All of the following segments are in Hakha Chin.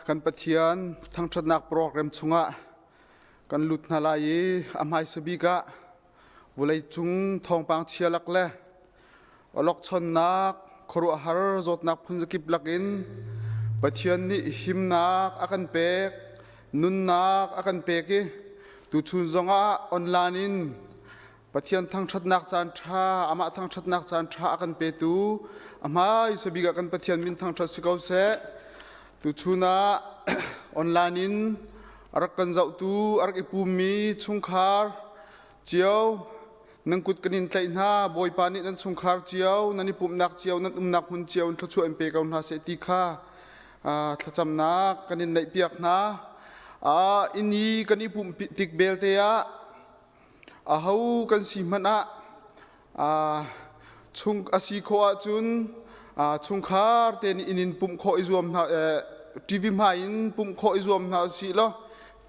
Kan Pathian thangṭhatnak program chungah kan lut hna lai i a hmaisa bik ah vawleicung thawngpang chia lak le awlokchonnak khuaruahhar zawtnak phunzakip lakin Pathian nih himnak a kan pek, nunnak a kan pek i tuchun zongah online in Pathian thangṭhatnak caan ṭha, amah thangṭhatnak caan ṭha a kan petu a hmaisa bik ah kan Pathian min thangṭhat si ko seh. Tuchun ah online in a rak kan zohtu, a rak i pummi chungkhar cio nan kut kan in tlaih hna. Bawipa nih nan chungkhar cio, nan i pumhnak cio, nan umnak hmun cio in thluachuah in pe ko hna seh ti kha thlacamnak kan in neihpiak hna. Inn i kan i pumh tik belte ah Aho kan si hmanh ah chung a si khawh ahcun chungkhar tein inn in pumh khawh i zuam hna TV hmai in pumh khawh i zuam hna usih law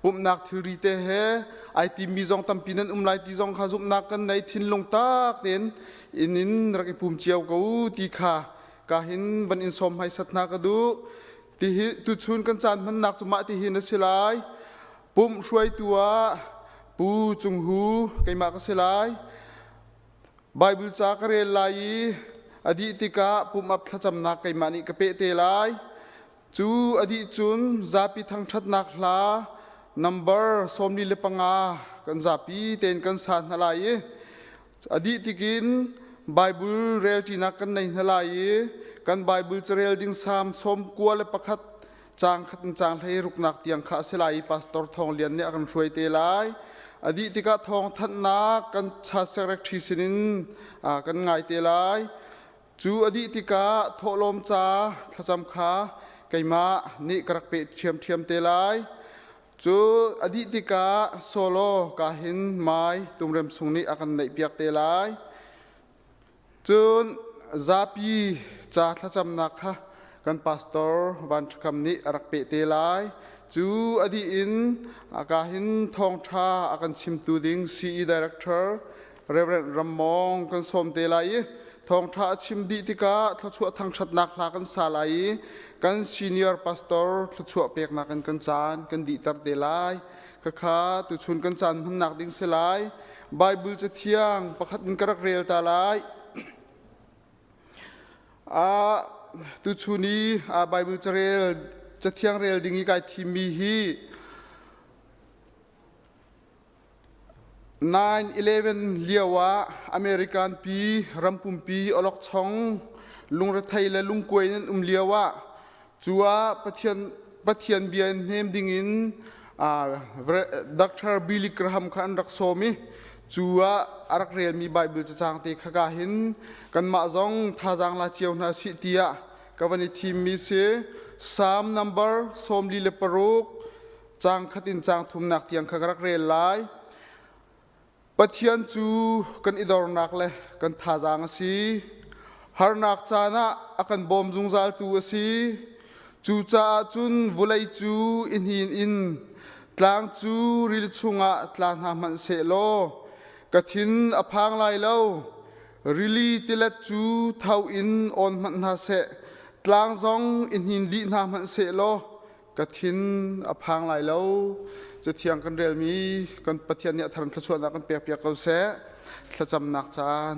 pumhnak thilri te he ai timmi zong tampi nan um lai ti zong kha zumhnak kan nei thinlung tak tein inn in rak i pum cio ko ti kha ka hin van in sawm hmaisat hna ka duh. Tihi tuchun kan caan hmannak cu mah tihin a si lai. Pumh hruaitu ah Pu Cung Hu keimah ka si lai. Bible ca ka rel lai i a dih tikah pumh ap thlacamnak keimah nih ka peh te lai. Cu a dih cun zapi thangṭhatnak hla number 45 kan zapi tein kan sa hna lai i a dih tikin Bible relṭinak kan nei hna lai i kan Bible carel ding Salm 91 caang khat in caang hlei ruknak tiang kha a si lai i Pastor Thawng Lian nih a kan hruai te lai. A dih tikah thawng thanhnak kan cha secretary sinin kan ngai te lai. Cu a dih tikah thawhlawm ca thlacam kha keimah nih ka rak peh ṭhiamṭhiam te lai. Cu a dih tikah solo ka hin mai tumrem sung nih a kan neihpiak te lai. Cun zapi ca thlacamnak kha kan pastor Van Ṭha Kam nih a rak peh te lai. Cu a dih in ka hin thawngṭha a kan chimtu ding CE Director Reverend Ram Mawng kan sawm te lai i thawngṭha a chim dih tikah thluachuah thangṭhatnak hla kan sa lai i kan senior pastor thluachuah peknak in kan caan kan dihter te lai. Khakha tuchun kan caan hmannak ding si lai. Bible cathiang pakhat in ka rak rel ta lai. Tuchun i Bible carel cathiang rel ding i kai thimmi hi 9/11 lio ah American pi rampumpi awlokchong lungrethei le lungkuai in an um lio ah cu ah Pathian Pathian bia in hnem ding in Dr. Billy Graham kha an rak sawm i cu ah a rak relmi Bible cacang te kha ka hin kanmah zong thazaang la cio hna sih tiah ka van i thimmi si Psalm number 46 caang khat in caang thumnak tiang kha ka rak rel lai. Pathian cu kan i dornak le kan thazaang a si. Harnak caan ah a kan bawm zungzaltu a si. Cucaah cun vawlei cu i hnin in tlang cu rili chungah tla hna hmanh seh law ka thin a phang lai lo. Rili tilet cu tho in awn hmanh hna seh, tlang zong i hnin dih hna hmanh seh law ka thin a phang lai lo. Cathiang kan relmi kan Pathian nih a thar thluachuahnak kan pekpiak ko seh. Thlacamnak caan,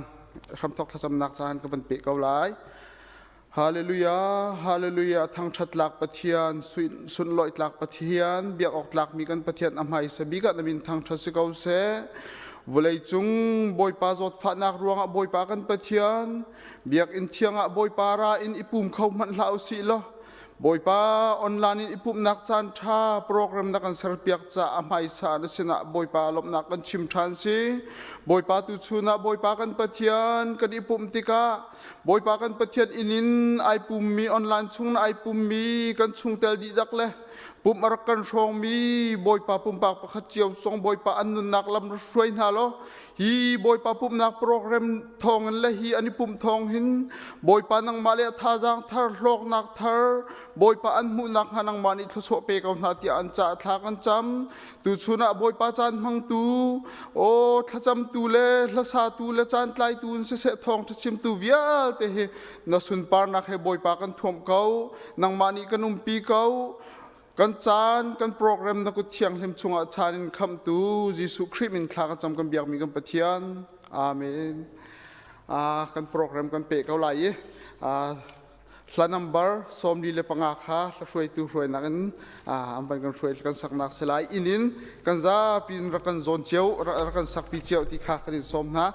hramthok thlacamnak caan ka van pe ko lai. Hallelujah, hallelujah, thangṭhat tlak Pathian, sunlawih tlak Pathian, biak awk tlakmi kan Pathian a hmaisa bik ah na min thangṭhat si ko seh. Vawleicung Bawipa zawtfahnak ruangah Bawipa kan Pathian, biakinn thiang ah Bawipa ra in i pum kho hmanh hlah usih law, Bawipa online in i pumhnak caan ṭha program na kan serpiak caah a hmaisa na sinah Bawipa lawmhnak kan chim ṭhan si. Bawipa tuchun ah Bawipa kan Pathian kan i pumh tikah Bawipa kan Pathian inn in ai pummi online chung na ai pummi kan chungtel dihlak le pumh a rak kan hrawngmi Bawipa pumpak pakhat cio song Bawipa an nunnak lam hruai hna law Hi Bawipa pumhnak program thawngin le hi an i pumh thawng hin Bawipa nangmah le thazaang thar hlawknak thar Bawipa an hmuhnak hnga nangmah nih thluachuah pe ko hna tiah an caah thla kan cam. Tuchun ah Bawipa caan hmangtu, aw thlacamtu le hlasatu le caan tlaitu in siseh thawngṭha chimtu vialte hi na sunparnak he Bawipa kan thuamh ko. Nangmah nih kan umpi ko. Kan caan, kan program na kut thianghlim chungah chan in khamhtu Jesuh Khrih min thla ka cam kan biakmi kan Pathian. Amen. Kan program kan pe ko lai i hla number 45 kha hla hruaitu hruainak in an van kan hruai kan saknak si lai. Inn in kan zapi in rak kan zawn cio, rak kan sakpi cio ti kha kan in sawm hna.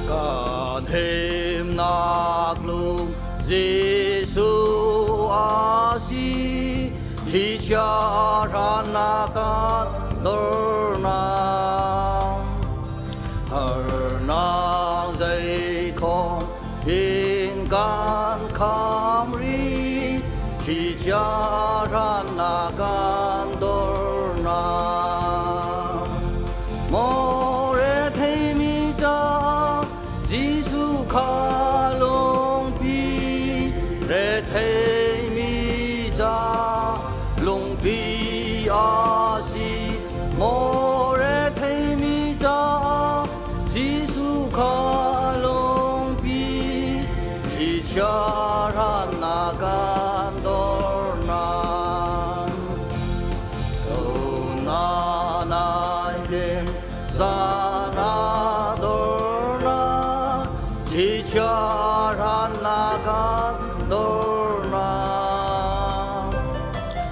Kan himnak lung Jesuh a si, thlichia hrannak kan dornak. Harnak zeikhawm in kan kham ri, thlichia hrannak kan dornak. Maw retheimi caah Jesuh kha lungpi, retheimi ca lungpi a si. Maw retheimi caah Jesuh kha lungpi, thlichia hrannak kan dornak. Tona nai lim zana dorna thlichia hrannak kan dorna.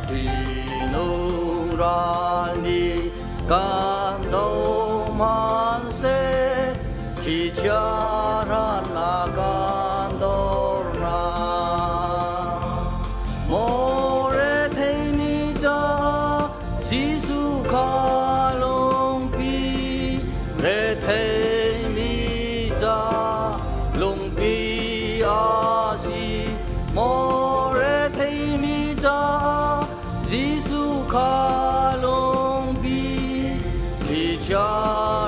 Ṭihnung ral nih kan do hmanhseh thlichia hrannak kan dorna. Maw retheimi caah Jesuh kha lungpi, retheimi ca lungpi a si. Maw retheimi caah Jesuh kha lungpi, thlichia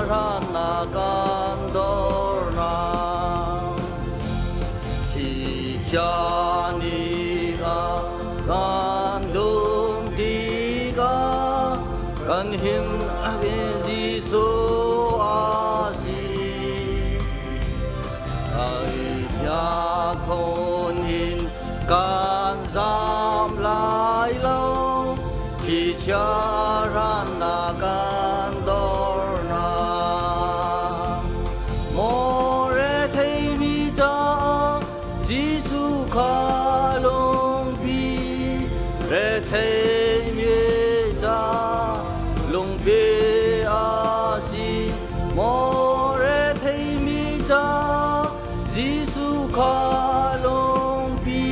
hrannak kan dornak. Thlichia nih a kan dum tikah kan him Jesuh a si. Ai chia khon in kan zam lai lo, thlichia hrannak kan dornak. Maw retheimi caah Jesuh kha lungpi, retheimi ca lungpi a si. Maw retheimi caah Jesuh kha lungpi,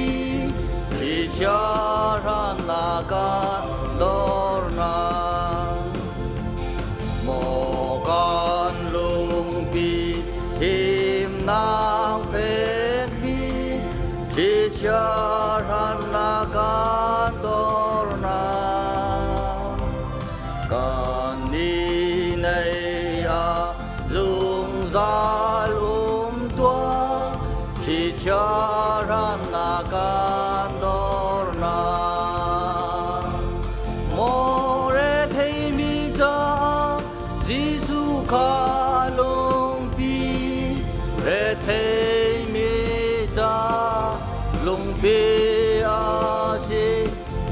thlichia hrannak kan dornak. Maw kan lungpi himnak fekmi, thlichia hrannak kan dornak. Kan ni nei ah zungzal um tuah, thlichia hrannak kan dornak. Maw retheimi caah Jesuh kha lungpi, retheimi ca lungpi a si.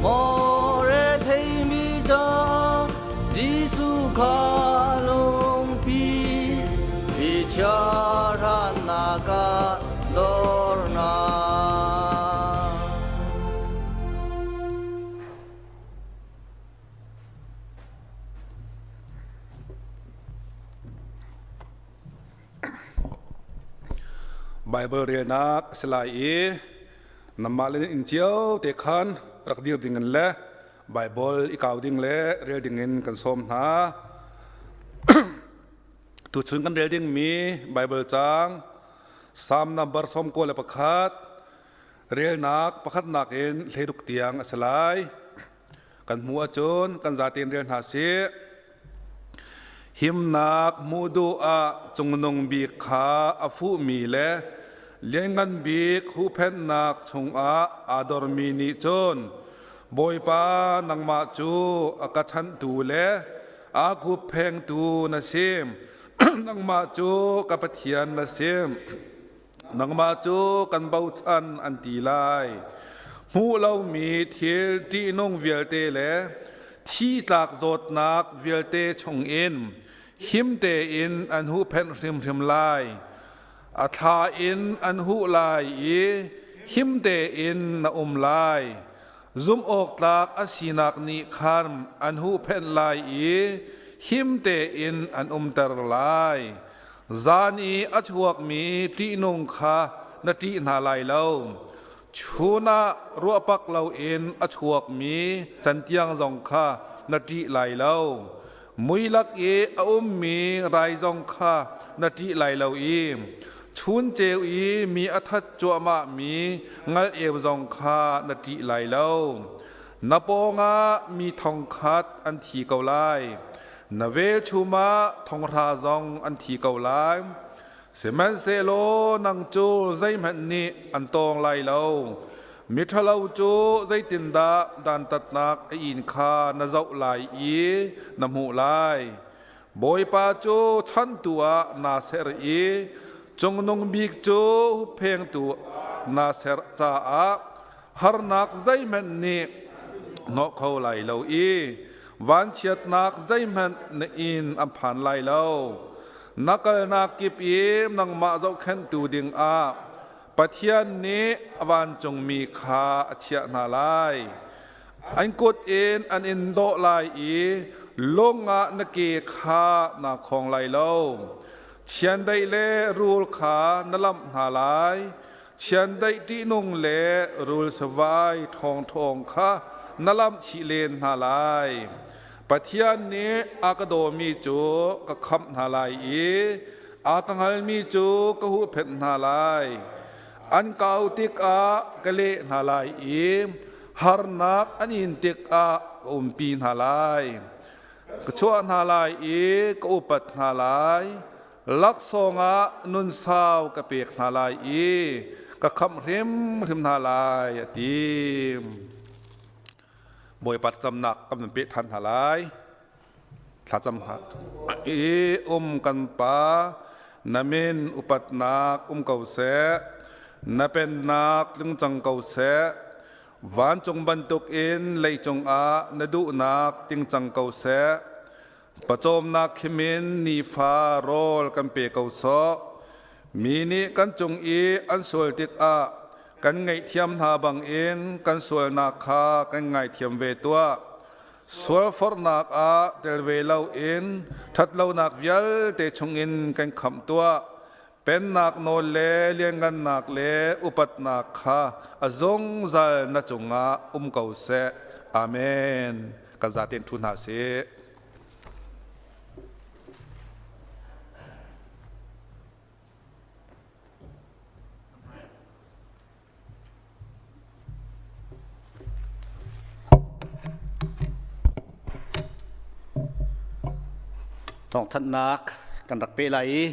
Maw retheimi caah Jesuh kha lungpi, thlichia hrannak ah dornak. Baibal relnak a si lai i nanmah le nan inn cio te khan rak dir ding in le Baibal i kau ding le rel ding in kan sawm hna. Tuchun kan rel dingmi Baibal caang Psalm number 91. Relnak pakhatnak in hleiruk tiang a si lai. Kan hmuh ahcun kan zaten rel hna sih. Himnak hmuh duh ah cungnung bik kha a fuhmi le lianngan bik huhphenhnak chungah aa dormi nih cun Bawipa nangmah cu a ka chanhtu le a hupphengtu na si. Nangmah cu ka Pathian na si. Nangmah cu kan bochan an ti lai. Hmuh lomi thil ṭihnung vialte le thi tlak zawtnak vialte chungin him tein an huhphenh hrimhrim lai. A thla in an huh lai i him tein na um lai. Zumhawktlak a sinak nih khan an huhphenh lai i him tein an umter lai. Zan i a chuakmi ṭihnung kha na ṭih hna lai lo. Chun ah ruahpak loin a chuakmi cantiang zong kha na ṭih lai lo. Mui lak i a ummi rai zong kha na ṭih lai lo i chun ceu i mi a that cuahmahmi ngal-eu zong kha na ṭih lai lo. Na pawngah mi thongkhat an thi ko lai. Na velchum ah thonghra zong an thi ko lai. Sihmanhsehlaw nang cu zeihmanh nih an tawng lai lo. Miṭhalo cu zeitindah dantatnak a in kha na zoh lai i na hmuh lai. Bawipa cu chanhtu ah naa ser i Cungnung Bik cu hupphengtu naa ser caah harnak zeihmanh nih hnawh kho lai lo i vanchiatnak zeihmanh na inn an phan lai lo. Na kalnak kip i nangmah zohkhenhtu dingah Pathian nih a vancungmi kha a chiah hna lai. An kut in an in dawh lai i lung ah na ke kha naa khawng lai lo. Chiandeih le rul kha na lamh hna lai. Chiandeih ṭihnung le rul savai ṭhawngṭhawng kha na lamh chih len hna lai. Pathian nih a ka dawmi cu ka khamh hna lai i a ka hngalmi cu ka huhphenh hna lai. An kau tikah ka leh hna lai i harnak an in tikah ka umpi hna lai. Ka chuah hna lai i ka upat hna lai. Laksawng ah nunsau ka pek hna lai i ka khamh hrimhrim hna lai, a ti. Bawipa thlacamnak kan van peh ṭhan hna lai. Thlacam hna. I um kan Pa, na min upatnak um ko seh. Na pennak tling cang ko seh. Vancung bantukin leicung ah na duhnak ting cang ko seh. Pawcawmnak khimin nifa rawl kan pe ko sawh. Mi nih kan cung i an sual tikah kan ngaihthiam hna bangin kan sualnak kha kan ngaithiam ve tuah. Sualforhnak ah tel ve loin ṭhatlonak vialte chungin kan khamh tuah. Pennak nawl le lianngannak le upatnak kha a zungzal na cungah um ko seh. Amen. Kan zaten ṭhu hna sih. Thawngthanhnak kan rak pe lai i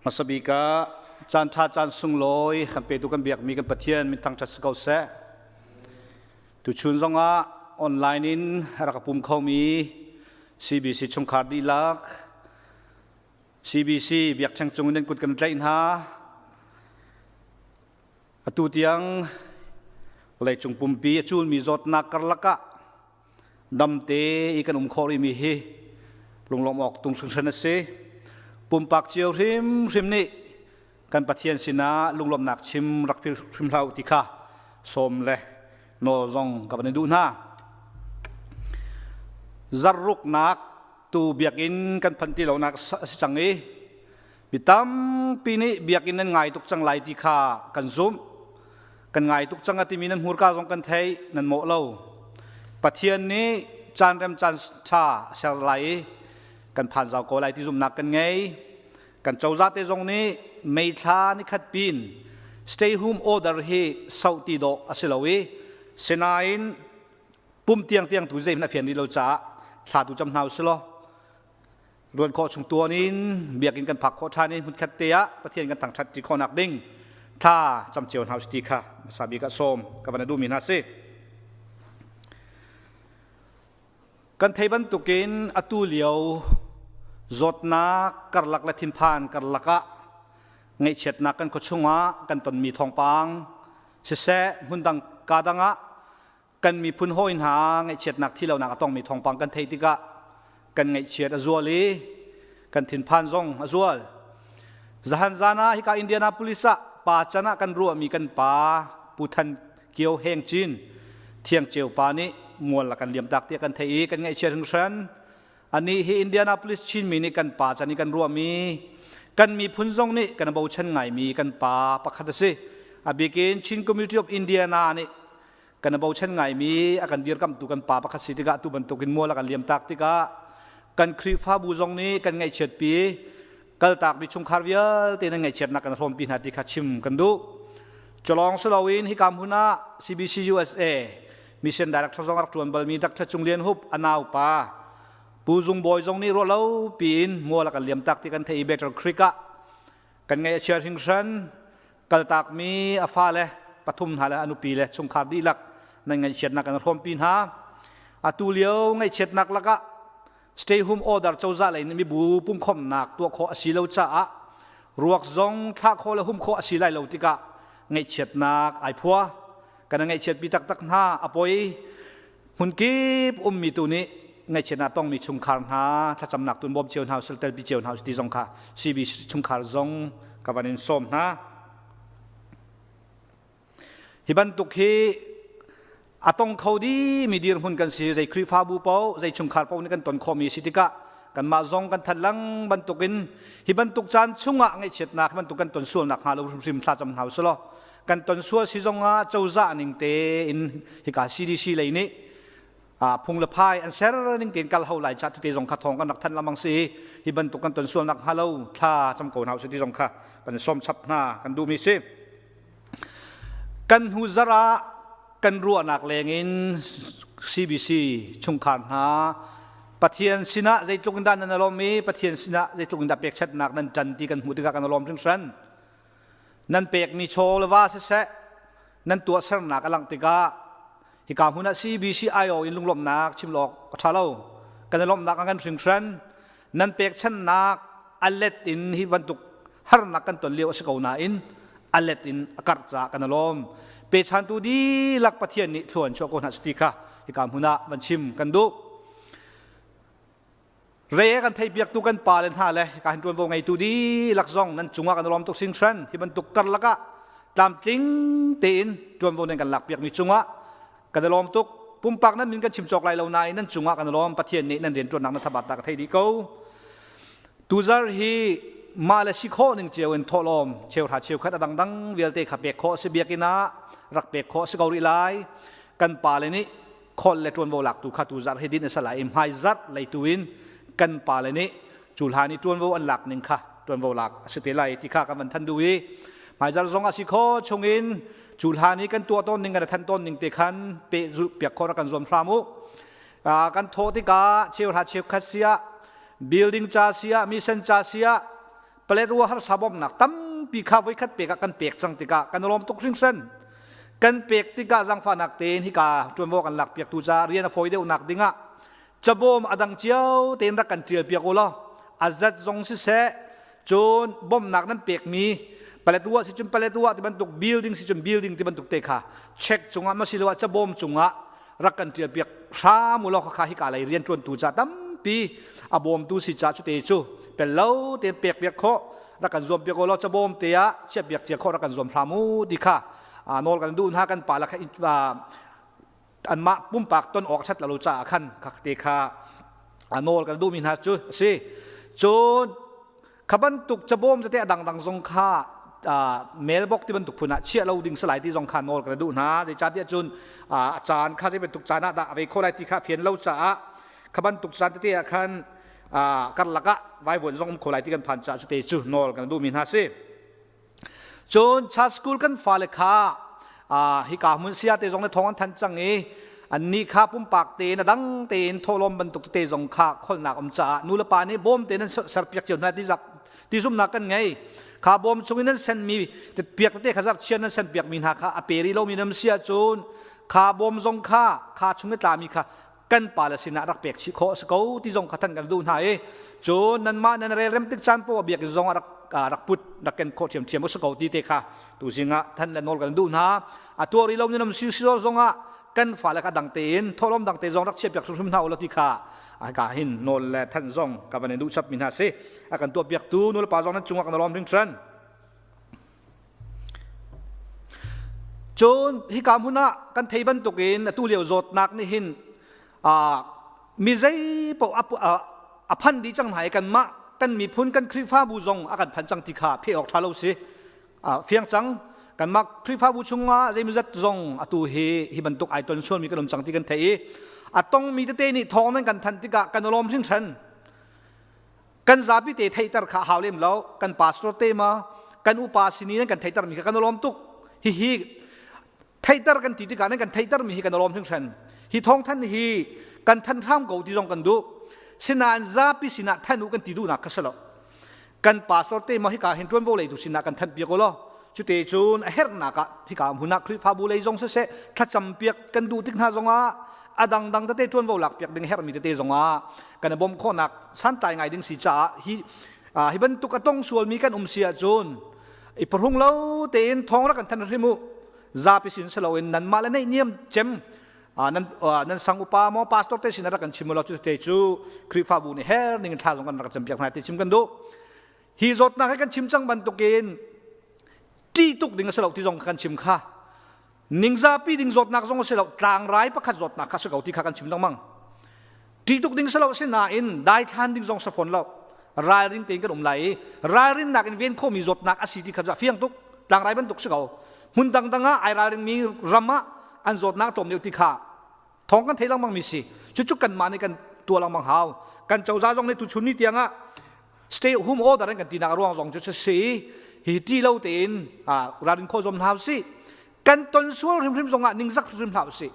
hmasa bik ah caan ṭha caan sunglawi kan petu kan biakmi kan Pathian min thangṭhat si ko seh. Tuchun zongah online in rak pum khomi CBC chungkhar dihlak CBC biakṭheng cung in nan kut kan tlaih hna. Atu tiang vawleicung pumpi a culmi zawtnak karlak ah damte i kan um khawh rihmi hi lunglawmh awk tung hringhran a si. Pumpak cio hrimhrim nih kan Pathian sinah lunglawmhnak chim rak hrim hlah u ti kha sawm le nawl zong ka van i duh hna. Zarruknak tu biakinn kan phanh ti lonak a si cang i mi tampi nih biakinn nan ngai tuk cang lai ti kha kan zumh. Kan ngai tuk cang a timi nan hmurka zong kan theih nan mawh lo. Pathian nih caan rem caan ṭha a ser lai i kan phan zau ko lai ti zumhnak kan ngei. Kan cozah te zong nih May thla ni khat pin Stay home order hi sau ti dawh a si lo i sinain pum tiang tiang tu zeihmanh a fian rih lo caah thla tu cam hna usih law luan khawh chung tuan in biakinn kan phak khawh ṭhan i hmunkhat te ah Pathian kan thangṭhat ṭi khawhnak ding thla cam cio hna usih ti kha hmasa bik ah sawm ka van duhmi hna si. Kan thei bantukin atu lio zawtnak karlak le thinphan karlak ah ngaihchiatnak kan khuachung ah kan tonmi thawngpang siseh hmundang ka dang ah kan miphun hawi hna ngaihchiatnak thilonak a tongmi thawngpang kan theih tikah kan ngaihchiat a zual i kan thinphan zong a zual. Zahan zan ah hika Indianapolis ah pa can ah kan ruahmi kan pa Pu Than Kio Heng Cin Thiang Ceu pa nih mual a kan liamtak tiah kan theih i kan ngaihchiat hringhran. Anih hi Indianapolis Chinmi nih kan pa can i kan ruahmi kan miphun zong nih kan bochan ngaimi kan pa pakhat a si. A bikin Chin Community of Indiana nih kan bochan ngaimi a kan dirkamtu kan pa pakhat si tikah tu bantukin mual a kan liamtak tikah kan Khrihfabu zong nih kan ngaihchiatpi kaltakmi chungkhar vialte nan ngaihchiatnak kan hrawmpi hna ti kha chim kan duh. Culawng si loin hika hmun ah CBC USA Mission Director zong rak ṭuan balmi Dr. Cung Lian Hup a naupa Pu Zung Bawi zong nih ruahlo piin mual a kan liamtak ti kan theih i Battle Creek ah kan ngaih a chia hringhran kaltakmi a fale pathum hna le a nupi le chungkhar dihlak nan ngaihchiatnak kan hrawmpi hna. Atu lio ngaihchiatnak lakah stay home order cozah lei nih mibu pumkhomnak tuah khawh a si lo caah ruak zong thlah khawh le hum khawh a si lai lo tikah ngaihchiatnak ai phua. Kan ngaihchiatpi taktak hna. A poi hmunkip ummi tu nih ngaihchiatnak tongmi chungkhar hna thlacamnak tun bawm cio hna usih telpi cio hna usih ti zong kha CB chungkhar zong ka van in sawm hna. Hi bantuk hi a tong kho dimi dirhmun kan si. Zei Khrihfabu paoh, zei chungkhar paoh nih kan ton khawhmi si tikah kanmah zong kan that lang bantukin hi bantuk caan chungah ngaihchiatnak hi bantuk kan ton sualnak hnga lo hrimhrim thlacam hna usih law kan ton sual si zongah cozah ning tein hika CDC lei nih phung le phai an ser ning tein kal ho lai cha tute zong kha thong kan rak than lamang si. Hi bantuk kan ton sualnak hnga lo thla cam ko hna usih ti zong kha kan som chap hna kan duhmi si. Kan hnu zarh ah kan ruahnak lengin CBC chungkhar hna Pathian sinah zeitluk in dah nan lawm i Pathian sinah zeitluk in dah pekchanhnak nan ṭan ti kan hmuh tikah kan lawm hringhran. Nan pekmi chaw le va siseh nan tuahsernak a langh tikah hika hmun ah CBC IO in lunglawmhnak chim lawk a ṭha lo. Kan i lawmhnak a ngan hringhran. Nan pekchanhnak a let in hi bantuk harnak kan ton lio a si ko nain a let in a karh caah kan lawm. Pechantu dihlak Pathian nih thluan chuah ko hna ti kha hika hmun ah van chim kan duh. Re kan theipiaktu kan pa le hna le hika hin ṭuanvo ngeitu dihlak zong nan cungah kan lawm tuk hringhran. Hi bantuk karlak ah tlamtling tein ṭuanvo nan kan lakpiakmi cungah kan i lawm tuk. Pumpak nan min kan chim cawk lai lo nain nan cungah kan i lawm. Pathian nih nan rianṭuannak na thabat ka thei dih ko. Tuzar hi mah le si khawh ning cio in thawhlawm cheuhra cheukhat a dangdang vialte kha pek khawh si. Biakinn ah rak pek khawh si ko rih lai. Kan pa le nih khol le ṭuanvo laktu kha tuzar hi din a si lai i hmaizarh leitu in kan pa le nih cu hlan i ṭuanvo an lak ning kha ṭuanvo lak a si te lai ti kha kan van than duh i hmaizarh zong a si kho chungin cu hlan i kan tuah tawn ning kan than tawn ning te khan pe piak khawh rak kan zuam hram u. Kan thawh tikah cheuhra cheukhat siah, building ca siah, mission ca siah, Paletwa harsa bawmhnak tampi kha voikhat pek ah kan pek cang tikah kan lawm tuk hringhran. Kan pek tikah zangfahnak tein hika ṭuanvo kan lak piaktu caah rian a fawi deuhnak dingah cabawm a dang cio tein rak kan ṭial piak u law a zat zong siseh, cun bawmhnak nan pekmi Paletwa si cun Paletwa ti bantuk, building si cun building ti bantuk te kha check cungah ma siloah cabawm cungah rak kan ṭial piak hram u law khakha hika lei rian ṭuantu ca tampi a bawmtu si ca cu te cu pel lo tein pek piak khawh rak kan zuam piak u law cabawm te ah chiah piak cia khawh rak kan zuam hram u ti kha nawl kan duh hna. Kan pa la kha anmah pumpak ton awk ṭhat lo caah khan kha te kha nawl kan duhmi hna cu a si. Cun kha bantuk cabawm tete a dangdang zong kha mailbox ti bantuk phun ah chiah lo ding salai ti zong kha nawl kan duh hna. Zeicahtiah cun a caan kha zei bantuk caan ah dah a vei kho lai ti kha fian lo caah kha bantuk caan tete ah khan karlak ah vaivuan zong um kho lai ti kan phan caah cu te cu nawl kan duhmi hna si. Cun cha school kan fale kha hika hmun sia te zong le thong an than cang i annih kha pumpak tein a dang tein thawhlawm bantuk tete zong kha kholnak um caah nu le pa nih bawm tein an serpiak cio hna ti ti zumnak kan ngei. Kha bawm chung in nan senmi piak tete kha zarhchian nan sen piakmi hna kha a pe rih lomi nan si ahcun kha bawm zong kha kha chung i tlami kha kan pa le sinah rak pek chih khawh a si ko ti zong kha than kan duh hna i cun nanmah nan relrem tik caan poah biakinn zong rak rak put rak ken khawh ṭhiamṭhiam a si ko ti te kha tuzing ah than le nawl kan duh hna. A tuar rih lo ni nam si si zong ah kan fale kha dang tein thawhlawm dang te zong rak chiah piak hrimhrim hna u law ti kha ka hin nawl le than zong ka van in duh chap mi hna si. A kan tuah piaktu nu le pa zong nan cungah kan lawm hringhran. Cun hika hmun ah kan thei bantukin atu lio zawtnak nih hin mi zei paoh a phan dih cang hna i kanmah kan miphun kan Khrihfabu zong a kan phan cang ti kha pheh awk ṭha lo si. Fiang cang. Kanmah Khrihfabu chungah zeimawzat zong atu hi hi bantuk ai ton sualmi kan um cang ti kan theih i a tongmi tete nih thawng nan kan thanh tikah kan i lawm hringhran. Kan zapi te theihter kha hau lem lo. Kan pastor te ma kan upa sini nan kan theihter mi kha kan lawm tuk. Hihi theihter kan ti tikah nan kan theihter mi hi kan lawm hringhran. Hi thawngthan hi kan than hram ko ti zong kan duh. Sinain zapi sinah than u kan ti duhnak kha si lo. Kan pastor te ma hika hin ṭuanvo leitu sinah kan thanh piak u law cute cun a herhnak ah hika hmun ah Khrihfabu lei zong siseh thlacam piak kan duh tik hna zongah a dangdang tete ṭuanvo lak piak ding herhmi tete zongah kan i bawmh khawhnak santlai ngai ding si caah hi hi bantuk a tong sualmi kan um si ahcun i phrung lo tein thawng rak kan than hrim u. Zapi sin si loin nanmah le neihniam cem nan nan sang upa maw pastor te sin rak kan chim lo. Cu te cu Khrihfabu nih her ning thla zong kan rak cam piak hna ti chim kan duh. Hi zawtnak hi kan chim cang bantukin ṭih tuk ding a si lo ti zong kan chim kha. Ningzapi ding zawtnak zong a si lo, tlangrai pakhat zawtnak kha si ko ti kha kan chim lengmang. Ṭih tuk ding si lo, sinain daithlan ding zong si fawn lo. Ralring tein kan um lai i ralrinnak in ven khawhmi zawtnak a si ti kha cu a fiang tuk. Tlangrai bantuk si ko. Hmun dangdang ah ai ralringmi ram ah an zawtnak tlawm deuh ti kha thawng kan thei lengmang mi si. Cucu kanmah nih kan tuah lengmang hau. Kan cozah zong nih tuchun ni tiang ah stay home order an kan tinak ruang zong cu si hi ti lo tein ralrin khawh zuam hna usih. Kan ton sual hrimhrim zong ah ningzak hrimhrim hlah usih.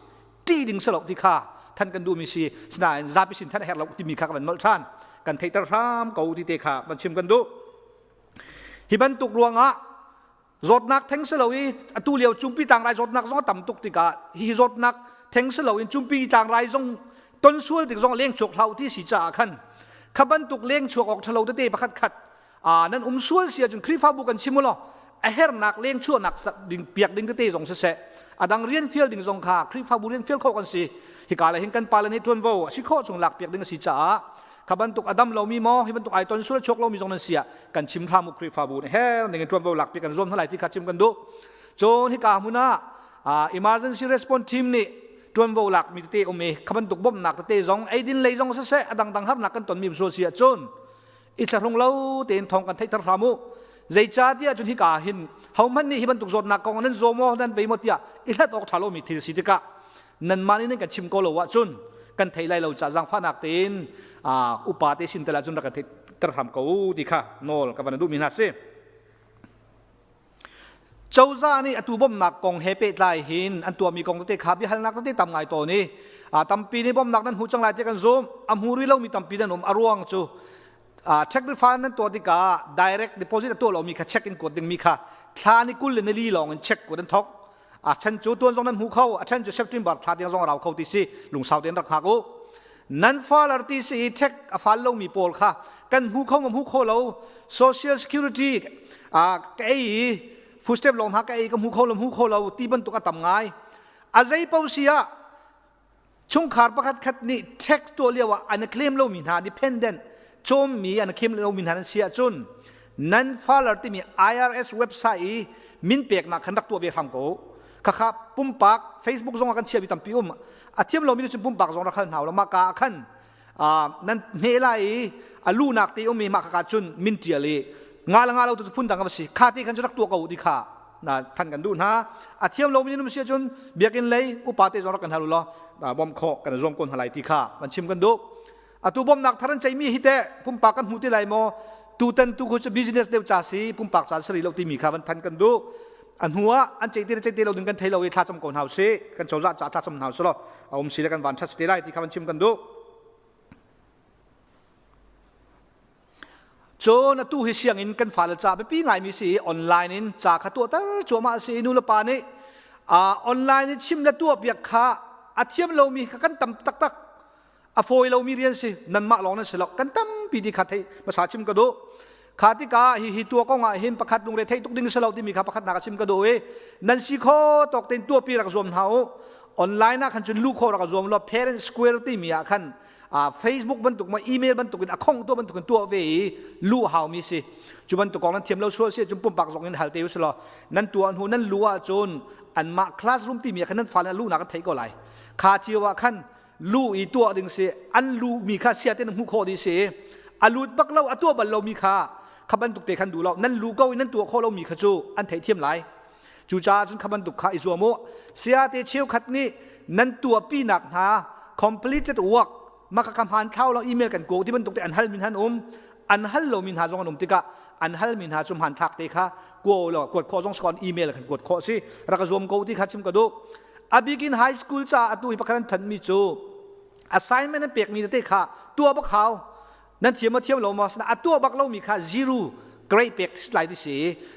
Ti ding si lo ti kha than kan duhmi si. Sinain zapi sin than a herh lo timi kha ka van nolh ṭhan. Kan theihter hram ko ti te kha van chim kan duh. Hi bantuk ruangah zawtnak theng si lo i atu lio cumpi tlangrai zawtnak zong a tam tuk tikah hi zawtnak theng si lo in cumpi tlangrai zong ton sual tik zong leng chuak hlah ti si caah khan kha bantuk leng chuak awk ṭhalo tete pakhat khat nan um sual si ahcun Khrihfabu kan chim law a hernak leng chuahnak ding piak ding tete zong siseh, a dang rian fial ding zong kha Khrihfabu rian fial khawh kan si. Hika le hin kan pale nih ṭuanvo a si khawh chung lak piak ding a si caah kha bantuk a dam lomi maw, hi bantuk ai ton sual chuak lomi zong nan si ah kan chim hram u. Khrihfabu nih her ning in ṭuanvo lak piak kan zuam hna lai ti kha chim kan duh. Cun hika hmun ah emergency response team nih ṭuanvo lak mi tete um i kha bantuk bawmhnak tete zong, eidin lei zong siseh, a dangdang harnak kan tonmi sual si ahcun i thlahrung lo tein thawng kan theihter hram u. Zeicahtiah cun hika hin hohmanh nih hi bantuk zawtnak kong nan zaw maw, nan vei maw tiah i hlat awk ṭha lomi thil si tikah nanmah nih nan kan chim ko lo ahcun kan thei lai lo caah zaangfahnak tein upa te sin tel ahcun rak kan theihter hram ko u ti kha nawl ka van duhmi hna si. Cozah nih atu bawmhnak kong he pehtlai hin an tuahmi kong tete kha biahalnak tete tam ngai tawn i tampi nih bawmhnak nan hmu cang lai tiah kan zumh. A hmu rih lomi tampi nan um. A ruang cu check refund nan tuah tikah direct deposit a tuah lomi kha check in kuat dingmi kha thla ni 20 le ni li lawng in check kuat an thok. A chan cu tuan zong nan hmu kho, a chan cu September thla tiang zong a rau kho ti si. Lungsau tein rak hngak u. Nan falar ti si i check a fal lomi pawl kha kan hmu kho ma hmu kho lo, social security a ka ei i food stamp lawng hna ka ei, ka hmu kho lo, hmu kho lo ti bantuk a tam ngai. A zei po si ah chungkhar pakhat khat nih tax tuah lio ah an claim lomi hna, dependent cawmmi an claim lomi hna nan si ahcun nan falar timi IRS website i min peknak khan rak tuah ve hram ko. Khakha pumpak Facebook zong ah kan chiami tampi um. A thiam lomi nih cun pumpak zong rak hal hna lo. Mah ka ah khan nan hne lai i a lunak te um i mah khaka cun min tial i nga le nga lo tu phun dang a si kha ti khan cu rak tuah ko ti kha na than kan duh hna. A thiam lomi nih si ahcun biakinn lei upa te zong rak kan hal u law bawmh khawh kan zuam ko hna lai ti kha van chim kan duh. Atu bawmhnak thar an ceihmi hi teh pumpak kan hmu ti lai maw? Tutan tu khu cu business deuh ca si, pumpak ca si rih lo timi kha van than kan duh. A hnu ah an ceih te le ceih te lo ding kan thei lo i thlacam ko hna usih. Kan cozah ca thlacam hna usih law a um si le kan van ṭhat si te lai ti kha van chim kan duh. Cun atu hi sianginn kan fale ca biapi ngaimi si i online in ca kha tuahter cuahmah a si i nulepa nih online in chim le tuahpiak kha a thiam lomi kha kan tam taktak. A fawi lomi rian si, nanmah lawng nan si lo, kan tampi ti kha theih hmasa chim ka duh. Kha tikah hihi tuah kong ah hin pakhat lungre theih tuk ding si lo timi kha pakhatnak a chim ka duh i nan si kho tawk tein tuahpi rak zuam hna u. Online ah khan cun luh khawh rak zuam law Parent Square timi ah khan Facebook bantuk ma email bantuk in a khong tuah bantuk in tuah ve i luh haumi si. Cu bantuk kong nan thiam lo sual si cun pumpak zong in hal te u si law nan tuah hnu nan luh ahcun anmah classroom timi ah khan nan fale luhnak an theih ko lai. Kha cio ah khan lu i tuah ding si an lu mi kha sia ten hmuh khawh ding si a lut bak lo a tuah bal lo mi kha kha bantuk te khan duh lo nan lu ko in nan tuah khawh lo mi kha cu an theihthiam lai. Cucaah cun kha bantuk kha i zuam u. Sia te cheukhat nih nan tuah pi nak hna completed work maka ka hmaan thlau lo email kan ko ti bantuk te an hal min han um an hal lo mi hna zong an um tikah an hal mi hna cu hmanthlak te kha kuo lo kuat khawh zong skon email kan kuat khawh si rak zuam ko ti kha chim ka duh. Abikin high school ca atu hi pakhat an thanh mi cu assignment an pek mi tete kha tuah bak hau. Nan thiam ma thiam lo ma a tuah bak lo mi kha zero grade pek lai ti si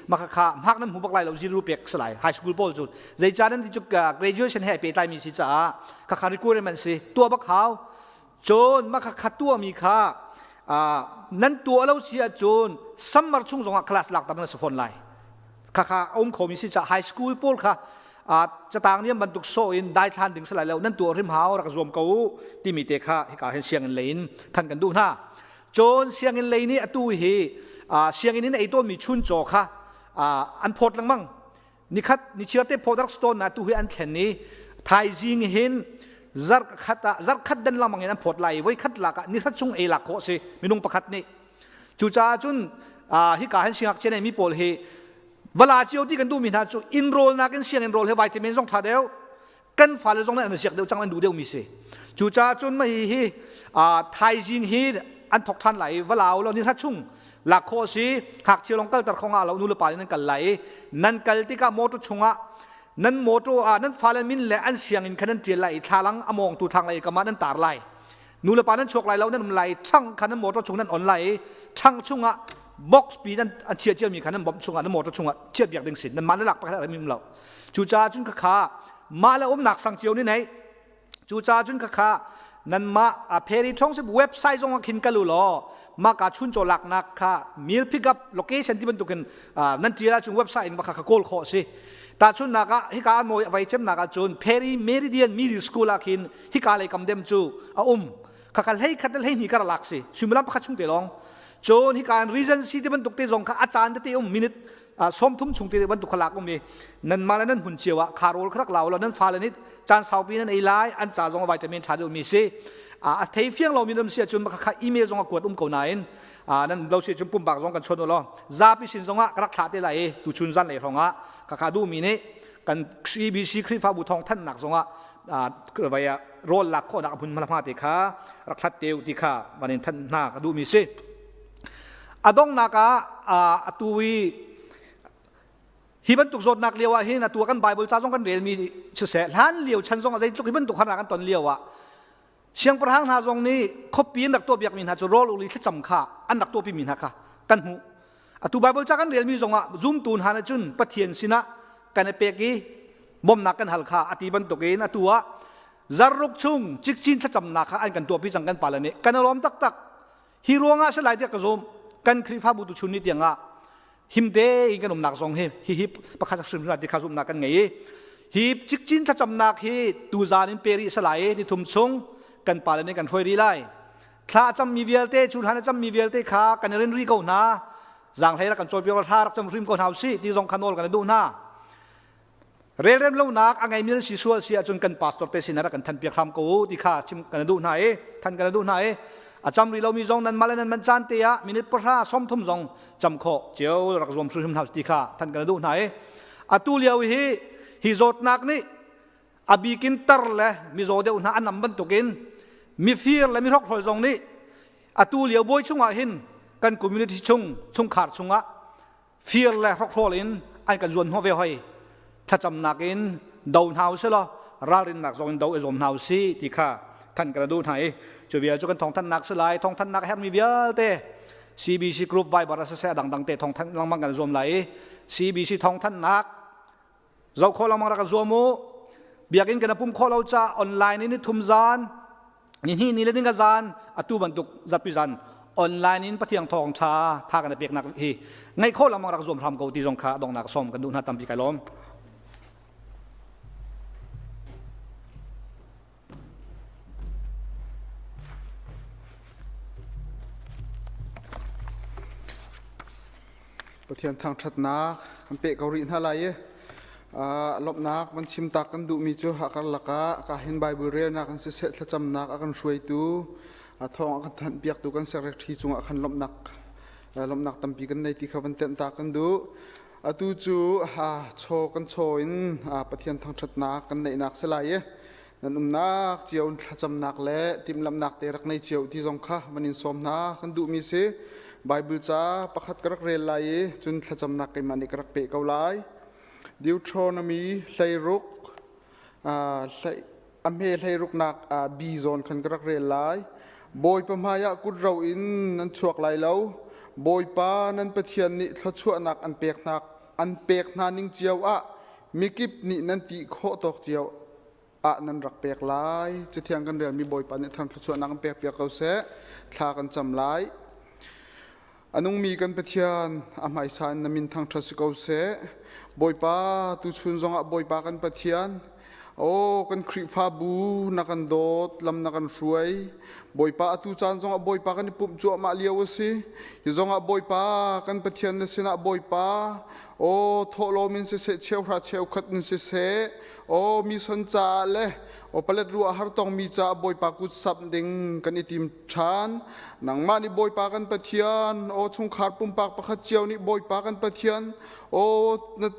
maka kha hmak nan hmu bak lai lo zero pek lai high school pawl cu. Zeica nan ti cu graduation he pe tlai mi si caah kha kha requirement si tuah bak hau. Cun maka kha tuah mi kha nan tuah lo si ahcun summer chung zongah class lak tam na si fawn lai. Kha kha um khomi si ca high school pawl kha catang niam bantuk so in daithlan ding salai lo nan tuah hrim hau rak zuam ko u timi te kha hika hin sianginn lei in than kan duh hna. Cun sianginn lei nih atu hi sianginn in ei tawnmi chuncaw kha an phawt lengmang. Nikhat nichiar te phawt rak stone na tu hi an thlen i thaizing hin zarh khat ah zarh khat den lengmang in an phawt lai i voi khat lak ah ni hrat chung ei lak khawh si minung pakhat nih. Cucaah cun hika hin singakchia nei mi pawl hi vala cio ti kan duhmi hna cu innrawl nakin sianginn rawl he vitamin zong ṭha deuh kan fale zong nih an siak deuh cang an duh deuhmi si. Cucaah cun mah hi hi thaizing hi an thok ṭhan lai i valau lo ni hrat chung lak khawh si ngakchia lawng kalter kho nga lo nu le pa nih nan kal lai i nan kal tikah motor chungah nan motor ah nan fale min le an sianginn kha nan ṭial lai i thlalang a mawngtu thlang lei kam ah nan tar lai. Nu le pa nan chuak lai lo nan um lai ṭhang kha nan motor chung nan on lai i ṭhang chungah box pi nan an chia ciami kha nan bomb chungah nan motor chungah chiat biak ding sin nan mah le lak pakhat a rim lo. Cucaah cun khakha mah le umnak sang cio ni nei. Cucaah cun khakha nanmah a Perry Township website zong ah khin kal u law mah ka chuncaw laknak kha meal pickup location ti bantukin nan ṭial ahcun website in kha kawl khawh a si. Tahchunhnak ah hika a nawi a vai cemnak ahcun Perry Meridian Middle School ah khin hika lei kam dem cu a um. Khakha hlei khat le hlei hnih kar lak si suimilam pakhat chung te lawng. Cun hika in Regency ti bantuk te zong kha a caan tete um minute 30 chung te bantuk kha lak um i nan mah le nan hmun cio ah kha rawl kha rak lau law nan fale nih caan saupi nan ei lai an ca zong vitamin ṭha deuh mi si. A thei fiang lomi nan si ahcun kha email zong a kuat um ko nain nan lo si cun pumpak zong kan chon u law zapi sin zong ah ka rak thlah te lai i tuchun zan lei hrawng ah ka kha duhmi nih kan CBC Khrihfabu thawng thanhnak zong ah vai ah rawl lak khawhnak hmun hma te kha rak hlat te u ti kha van in thanh hna ka duhmi si. A donghnak ah atu i hi bantuk zawtnak lio ah hin atu kan Bible ca zong kan relmi siseh hlan lio chan zong ah zeitluk hi bantuk harnak kan ton lio ah siangpahrang hna zong nih khuapi in rak tuah biakmi hna cu rawl uli thlacam kha an rak tuahpi mi hna kha kan hmuh. Atu Bible ca kan relmi zong ah zumtu hna nih cun Pathian sinah kan i pek i bawmhnak kan hal kha ati bantukin atu ah zarruk chung cikcin thlacamnak kha an kan tuahpi cang kan pale nih kan i lawm taktak. Hi ruangah si lai tiah ka zum. Kan Khrihfabu tu chun ni tiangah himte in kan umnak zong hi hi hi pakhat hrim hrim ti kha zumhnak kan ngei i hi cikcin thlacamnak hi tuzan in peri salai ni thum chung kan pale nih kan hruai rih lai. Thla a cammi vialte cu hlan a cammi vialte kha kan i rin rih ko hna. Zaanghlei rak kan cawipiak thla rak cam hrim ko hna usih ti zong kha nawl kan i duh hna. Relrem lonak a ngeimi nan si sual si ahcun kan pastor te sin rak kan than piak hram ko u ti kha chim kan duh hna i than kan duh hna i a cam rih lomi zong nan mah le nan man caan te ah minute 10 30 zong cam khawh cio rak zuam hrim hna ti kha than kan duh hna i atu lio hi hi zawtnak nih a bikin tar le mizaw deuh hna an nam bantukin mifir le mihrokhrol zong nih atu lio bawi chungah hin. Kan community chung chungkhar chungah fir le hrokhrol in an kan zuan hnawh ve hoi. Thlacamnak in do hna usih law ralrinnak zong in do i zuam hna usih ti kha than kan duh hna i cu vial cu kan thawngthanhnak si lai. Thawngthanhnak a herhmi vialte CBC group Viber a siseh dangdang te thawngthanh lengmang kan zuam lai i CBC thawngthanhnak zoh khawh lengmang rak kan zuam u. Biakinn kan pum khawh lo ca online in thum zan ni hnih ni le ninga zan atu bantuk zarhpi zan online in Pathian thawng tha tha kan peknak hi ngaih khawh lengmang rak zuam hram ko ti zong kha donghnak som kan duh hna. Tampi kai lawm. Pathian thangṭhatnak kan peh ko rih hna lai i lawmhnak van chim tak kan duhmi cu hakar lakah ka hin Bible relnak in siseh thlacamnak a kan hruaitu thawng a kan thanhpiaktu kan secretary cungah khan lawmhnak lawmhnak tampi kan nei ti kha van tenh ta kan duh. Atu cu chaw kan chaw in Pathian thangṭhatnak kan neihnak si lai i nan umnak cio in thlacamnak le timhlamhnak te rak nei cio ti zong kha van in sawm hna kan duhmi si. Bible ca pakhat ka rak rel lai i cun thlacamnak keimah nih ka rak peh ko lai. Deuteronomy 16 a hme 16nak B zawn khan ka rak rel lai. Bawipa hmaiah kut ro in nan chuak lai lo. Bawipa nan Pathian nih thluachuahnak an pek hna an pek hna ning cio ah mikip nih nan ti khawh tawk cio ah nan rak pek lai. Cathiang kan relmi Bawipa nih thang thluachuahnak an pek piak ko seh. Thla kan cam lai. A nungmi kan Pathian, a hmaisa in na min thangṭhat si ko seh. Bawipa, tuchun zongah Bawipa kan Pathian, Aw kan Khrihfabu na kan dawt, lam na kan hruai. Bawipa atu caan zongah Bawipa kan i pumh cuahmah lio a si. Hi zongah Bawipa kan Pathian na sinah Bawipa, aw thawhlawm in siseh, cheuhra cheukhat in siseh, aw mission caah le aw palet ruah har tongmi caah Bawipa kut samh ding kan i tim ṭhan. Nangmah nih Bawipa kan Pathian, aw chungkhar pumpak pakhat cio nih Bawipa kan Pathian, aw na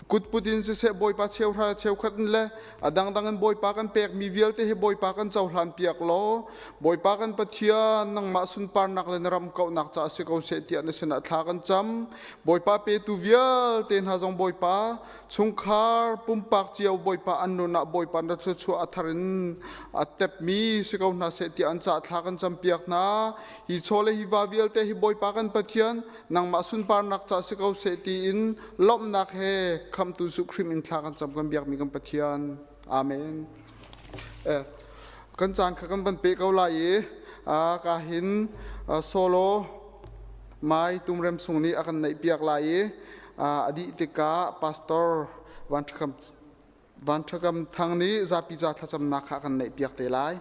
kutput in siseh Bawipa cheuhra cheukhat in le a dangdang in Bawipa kan pekmi vialte hi Bawipa kan cohlan piak law Bawipa kan Pathian nangmah sunparnak le na ram kauhnak caah si ko seh tiah na sinah thla kan cam. Bawipa petu vialte hna zong Bawipa chungkhar pumpak cio Bawipa an nun ah Bawipa na thluachuah a thar in a tepmi si ko hna seh tiah an caah thla kan cam piak hna. Hi chaw le hi va vialte hi Bawipa kan Pathian nangmah sunparnak ca si ko seh tiin lawmhnak he khamtu Jesuh Khrih in thla kan cam kan biakmi kan Pathian. Amen. Kan caan kha kan van pe ko lai i ka hin solo mai tumrem sung nih a kan neih piak lai i a dih tikah pastor Van Thakam Van Thakam Thang nih zapi ca thlacamnak kha a kan neih piak te lai.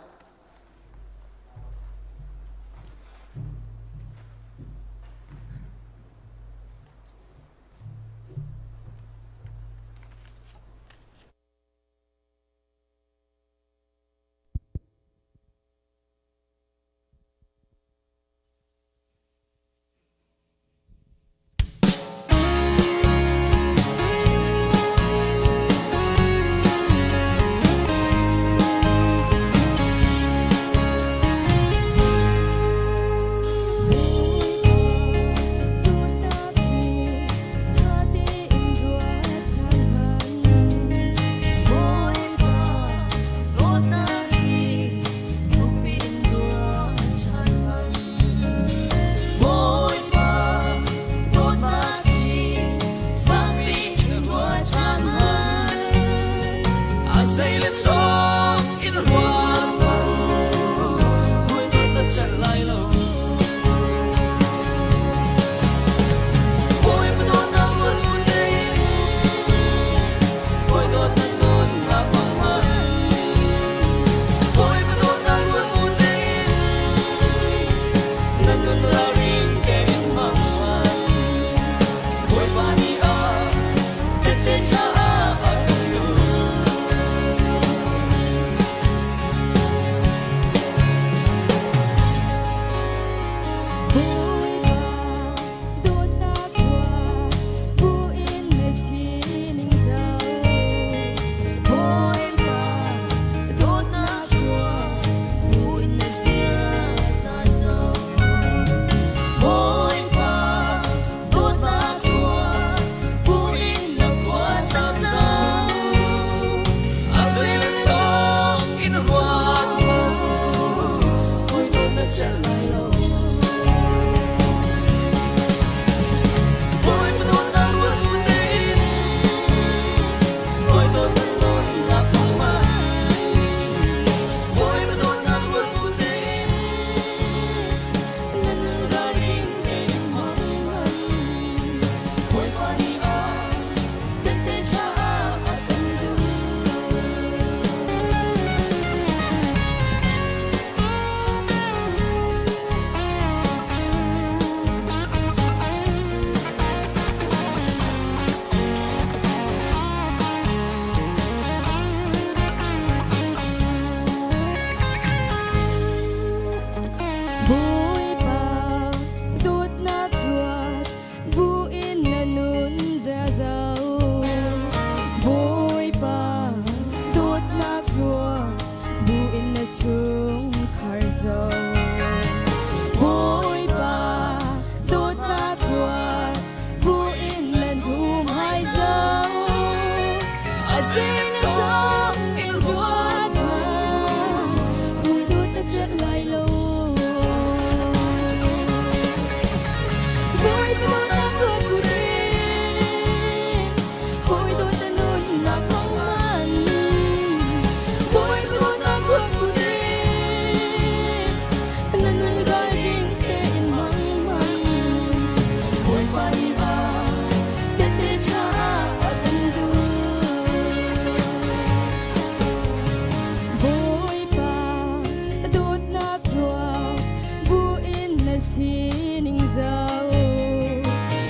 zo.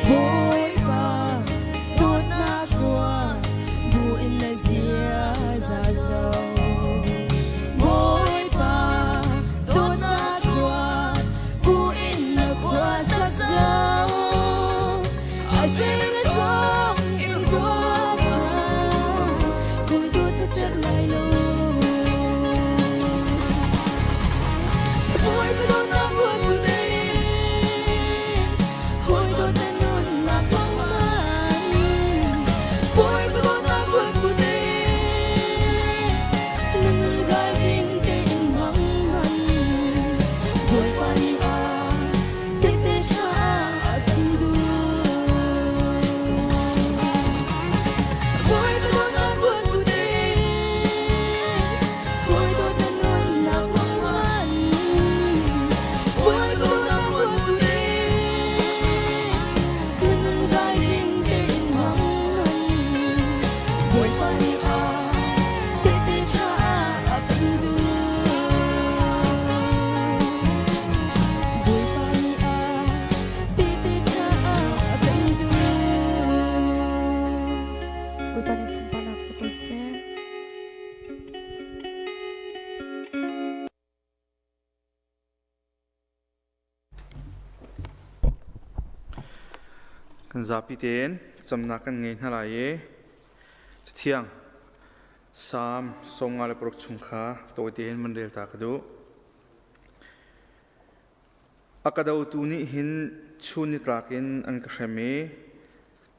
Bawipa dawtnak ruang buin na ziaza zo. Bawipa dawtnak ruang buin na khuasak zo. A sui le song in ruat kum tu tu chat lai lo. Bawipa dawtnak ruat bu tein hawi dawt na nunnak hmang. Bawipa dawtnak ruat bu tein na nun ralring tein hmang. Bawipa nih a tehte ṭha a kan duh. Bawipa dawtnak ruat bu tein hawi dawt na nunnak hmang. Bawipa dawtnak ruat bu tein na nun ralring tein hmang. Bawipa nih a tehte ṭha a kan duh. Bawipa nih a tehte ṭha a kan duh. Bawipa nih sunparnak cu ko seh. Kan zapi tein camnak kan ngei hna lai i Cathiang Salm 56 chung kha tawi tein van rel ta ka duh. A ka dotu nih hin chun nitlak in an ka hrem i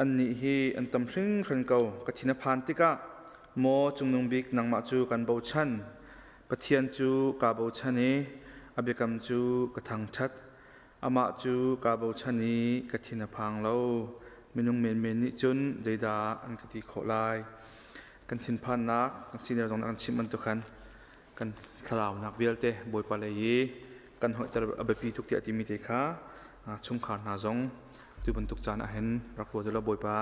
annih hi an tam hringhran ko. Ka thin a phan tikah, Maw Cungnung Bik nangmah cu kan bochan. Pathian cu kaa bochan i a biakam cu ka thangṭhat. Amah cu kaa bochan i ka thin a phang lo. Minung menmen nih cun zeidah an ka ti khawh lai? Kan thinphannak, kan senior zong nih a kan chimh bantuk khan kan thlaraunak vialte Bawipa lei i kan hoihter a biapi tuk tiah timi te kha chungkhar hna zong tu bantuk caan ah hin rak ruat ulaw Bawipa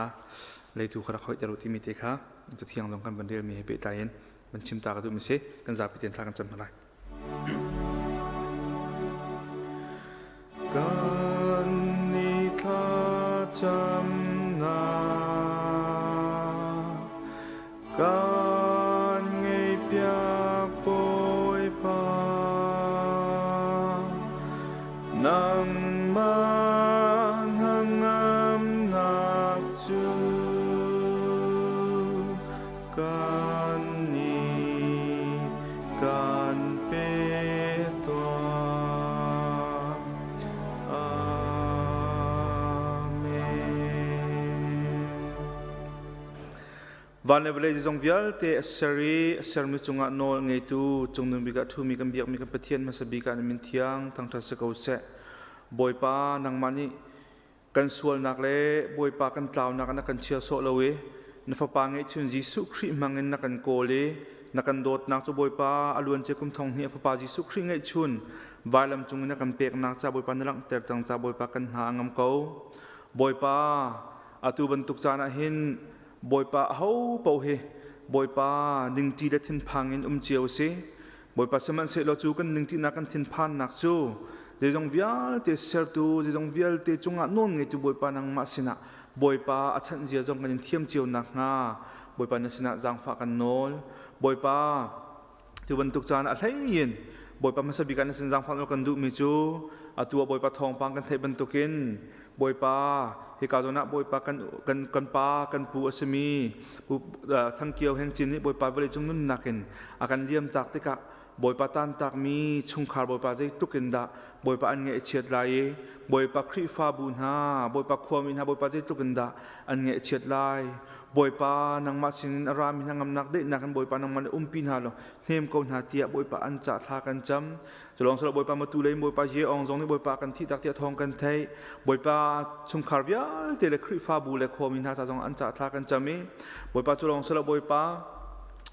leitu kha rak hoihter u timi te kha cathiang zong kan van relmi he pehtlai in van chim ta ka duhmi si. Kan zapi tein thla kan cam hna lai. Kan ni thlacamnak Kan ngeihpiak Bawipa, nangmah hnangamnak cu kan nih kan pe tuah. Amen. Van le vawlei zong vialte a ser i a sermi cungah nawl ngeitu cungnung bik ah ṭhumi kan biakmi kan Pathian hmasa bik ah na min thiang thangṭhat si ko seh. Bawipa, nangmah nih kan sualnak le Bawipa kan tlaunak ah na kan chia sawh lo i na Fapa ngeihchun Jesuh Khrih hmangin na kan kawl i na kan dawtnak cu Bawipa a luancia kum thong hnih a Fapa Jesuh Khrih ngeihchun vailam cung in na kan peknak ca Bawipa na langhter cang ca Bawipa kan hna a ngam ko. Bawipa, atu bantuk caan ah hin Bawipa aho paoh hi Bawipa ningṭi le thinphang in um cio a si. Bawipa sihmanhsehlaw cu kan ningṭihnak kan thinphannak cu zeizong vialte sertu, zeizong vialte cungah nawl ngeitu Bawipa nangmah sinah Bawipa a chanh zia zong kan in thiam cio nakhnga Bawipa na sinah zaangfah kan nawl. Bawipa Tu bantuk caan a hlei in Bawipa hmasa bik ah na sin zaangfah nawl kan duhmi cu atu ah Bawipa thawngpang kan theih bantukin Bawipa hika zawn ah Bawipa kan kan kan pa kan pu a simi Pu Thangkio Heng Cin nih Bawipa vawleicung nunnak in a kan liamtak tikah Bawipa tantakmi chungkhar Bawipa zeitluk in dah Bawipa an ngaihchiat lai i Bawipa Khrihfabu hna Bawipa khuami hna Bawipa zeitluk in dah an ngaihchiat lai. Bawipa nangmah sinin a rami hna ngamnak daihnak in Bawipa nangmah nih umpi hna law hnem ko hna tiah Bawipa an cah thla kan cam. Culawng silo Bawipa matu lei Bawipa Ye Ong zong nih Bawipa kan thih tak tiah thawng kan theih. Bawipa chungkhar vialte le Khrihfabu le khuami hna ca zong an cah thla kan cam i Bawipa culawng silo Bawipa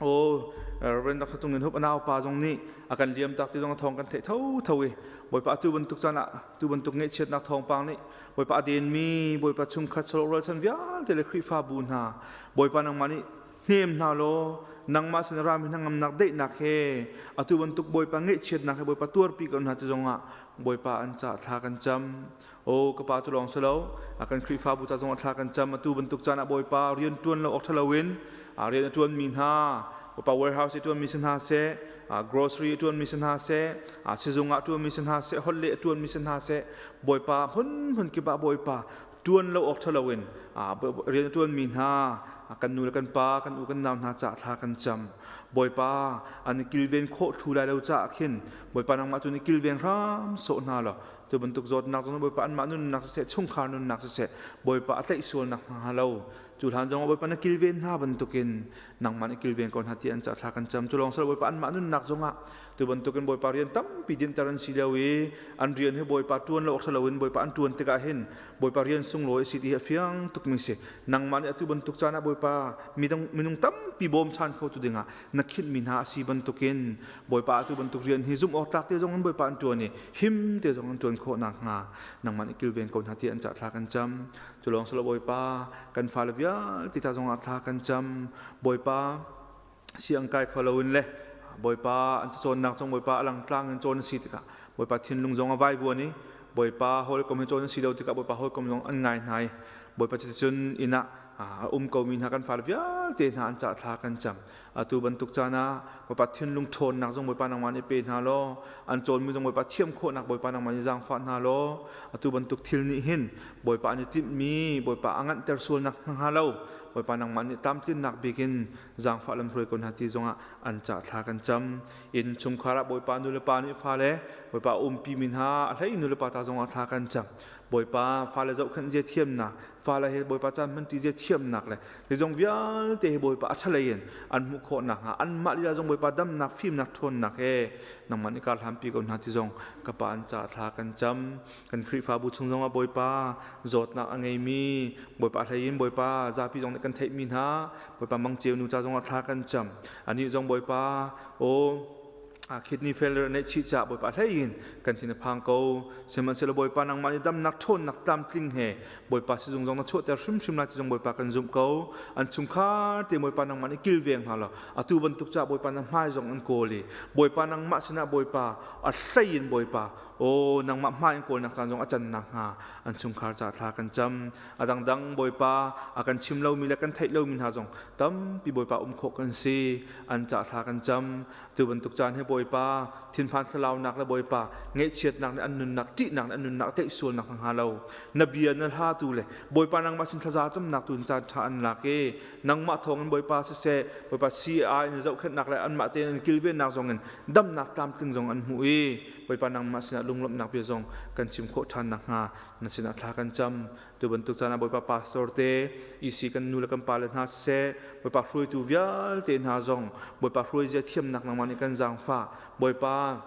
o Reverend Dr. Tung In Hup a naupa zong nih a kan liam tak ti zong thawng kan theih tho tho i Bawipa atu bantuk caan ah tu bantuk ngaihchiatnak thawngpang nih Bawipa a denmi Bawipa chungkhat sawh rualchan vialte le Khrihfabu hna Bawipa nangmah nih Hnem hna law nangmah sin rami hnangamnak daihnak he atu bantuk Bawipa ngaihchiatnak he Bawipa tuarpi ko hna ti zongah Bawipa an ca thla kan cam. O ka pa tu lawng si lo a kan Khrihfabu ca zongah thla kan cam atu bantuk caan ah Bawipa rian ṭuan lo awk ṭha loin rian a ṭuanmi hna Bawipa warehouse i ṭuanmi si hna seh grocery i ṭuanmi si hna seh sizung ah ṭuanmi si hna seh holhleh a ṭuanmi si hna seh Bawipa hmunhmun kip ah Bawipa ṭuan lo awk ṭha loin rian a ṭuanmi hna kan nu le kan pa kan u kan nau hna caah thla kan cam Bawipa an i kilven khawh thlu lai lo caah khin Bawipa nangmah tu nih kilveng hram sawh hna law cu bantuk zawtnak zong Bawipa anmah nunnak siseh chungkhar nunnak siseh Bawipa a tlaih sualnak hna lo cu hlan zong Bawipa na kilven hna bantukin nangmah na kilven ko hna ti an ca thla kan cam cu lawng sal Bawipa anmah nunnak zongah tu bantukin Bawipa rian tampi dinter an si lio i an rian hi Bawipa ṭuan lo awk loin Bawipa an ṭuan tikah hin Bawipa rian sunglawi a si ti hi a fiang tukmi si nangmah nih atu bantuk caan ah Bawipa midang minung tampi bawmchan kho tu dingah na khinhmi hna a si bantukin Bawipa atu bantuk rian hi zumh awk tlak te zong in Bawipa an ṭuan i him te zong an ṭuan khawh nakhnga nangmah nih kilven ko hna ti an cah thla kan cam cu lawng silo Bawipa kan fale vialte ca zongah thla kan cam Bawipa siang kai kho loin le Bawipa an cawnnak zong Bawipa a langtlang in cawn a si tikah Bawipa thinlung zong a vaivuan i Bawipa hawikom he cawn a si lo tikah Bawipa hawikom zong an ngai hna i Bawipa cuticun inn ah a um komi hna kan fale vialte hna an cah thla kan cam atu bantuk caan ah Bawipa thinlung ṭhawnnak zong Bawipa nangmah nih pe hna law an cawnmi zong Bawipa thiam khawhnak Bawipa nangmah nih zaangfah hna law atu bantuk thil nih hin Bawipa an i timhmi Bawipa a nganhter sualnak hnga lo Bawipa nangmah nih tlamtlinnak bik in zaangfah lamhruai ko hna ti zongah an cah thla kan cam inn chungkhar ah Bawipa nu le pa nih fale Bawipa umpi mi hna a hlei nu le pa ta zongah thla kan cam Bawipa fale zohkhenh zia thiamnak fale he Bawipa caan hmanṭi zia thiamnak le zeizong vialte hi Bawipa a ṭhalei in an hmuh khawh nakhnga anmah lila zong Bawipa damnak fimnak ṭhawnnak he nangmah nih kar hlanpi ko hna ti zong ka pa an ca thla kan cam kan Khrihfabu chung zongah Bawipa zawtnak a ngeimi Bawipa hlei in Bawipa zapi zong nih kan theihmi hna Bawipa mangceu nu ca zongah thla kan cam anih zong Bawipa aw kidney failure neih chih ca Bawipa hlei in kan thin a phang ko sihmanhsehlaw Bawipa nangmah nih damnak ṭhawnnak tlamtling he Bawipa sizung zong na chuahter hrimhrim lai ti zong Bawipa kan zumh ko an chungkhar te Bawipa nangmah nih kilveng hna law atu bantuk ca Bawipa na hmai zong an kawl i Bawipa nangmah sinah Bawipa a hlei in Bawipa aw nangmah hmai in kawlnak caan zong a can nakhnga an chungkhar ca thla kan cam a dangdang Bawipa a kan chim lomi le kan theih lomi hna zong tampi Bawipa um khawh kan si an ca thla kan cam Tu bantuk caan hi Bawipa thinphan thlalaunak le Bawipa ngaihchiatnak nih an nunnak ṭihnak nih an nunnak teih sualnak hnga lo na bia na hla tu le Bawipa nangmah sin thlaza camnak tu in caan ṭha an lak i nangmah thawngin Bawipa siseh Bawipa CI in zohkhenhnak le anmah tein an kilvennak zong in damnak tlamtling zong an hmuh i Bawipa nangmah sinah lunglawmhnak bia zong kan chim khawh ṭhan nakhnga na sinah thla kan cam Tu bantuk caan ah Bawipa pastor te, EC kan nu le kan pale hna siseh, Bawipa hruaitu vialte hna zong Bawipa hruaizia thiamnak nangmah nih kan zaangfah. Bawipa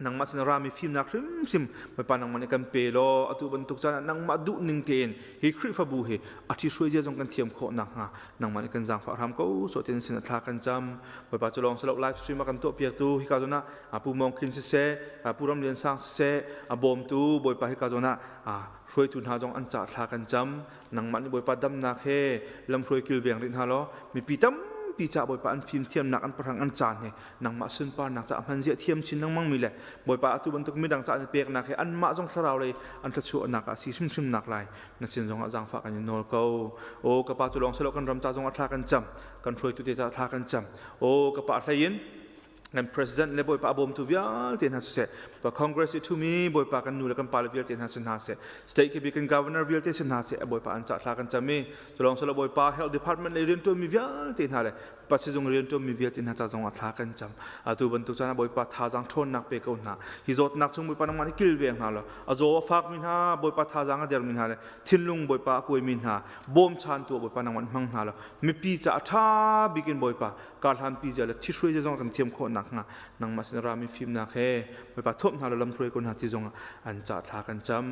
nangmah sin rami fimnak hrimhrim Bawipa nangmah nih kan pe law atu bantuk caan ah nangmah duh ning tein hi Khrihfabu hi a ṭhi hruaizia zong kan thiam khawh nakhnga nangmah nih kan zaangfah hram ko so tin sin thla kan cam. Bawipa cu lawng silo live stream a kan tuah piaktu hika zawn ah Pu Mawng Khin siseh, Pu Ram Lian Sang siseh, a bawmtu Bawipa hika zawn ah hruaitu hna zong an cah thla kan cam nangmah nih Bawipa damnak he lamhruai kilveng rih hna law mipi tampi cah Bawipa an fimthiamnak an pahrang an caan he nangmah sunparnak cah hman zia thiam chin lengmang mi le Bawipa atu bantuk midang cah na peknak he anmah zong thlarau lei an thluachuahnak ah si hrimhrim nak lai na sin zong ah zaangfah kan in nawl ko o ka pa cu lawng silo kan ram ca zong ah thla kan cam kan hruaitu te ca thla kan cam o ka pa hlei in kan president le bawipa a bawmtu vialte hna siseh bawipa congress i ṭhumi bawipa kan nu le kan pa le vialte hna si hna seh state kibi kan governor vialte si hna seh bawipa an cah thla kan cam i culawng silo bawipa health department le rianṭuanmi vialte hna le pasizung rianṭuanmi vialte hna ca zong ah thla kan cam atu bantuk caan ah bawipa thazaang ṭhawnnak pe ko hna hi zawtnak chung bawipa nangmah nih kilveng hna law a zaw a fakmi hna bawipa thazaang a dermi hna le thinlung bawipa a kuaimi hna bawmchantu bawipa nangmah hmang hna law mipi ca a ṭha bikin bawipa karhlanpi zia le ṭhithruai zia zong kan thiam khawh nakhnga nangmah sin rami fimnak he Bawipa thuamh hna law lamhruai ko hna ti zong an cah thla kan cam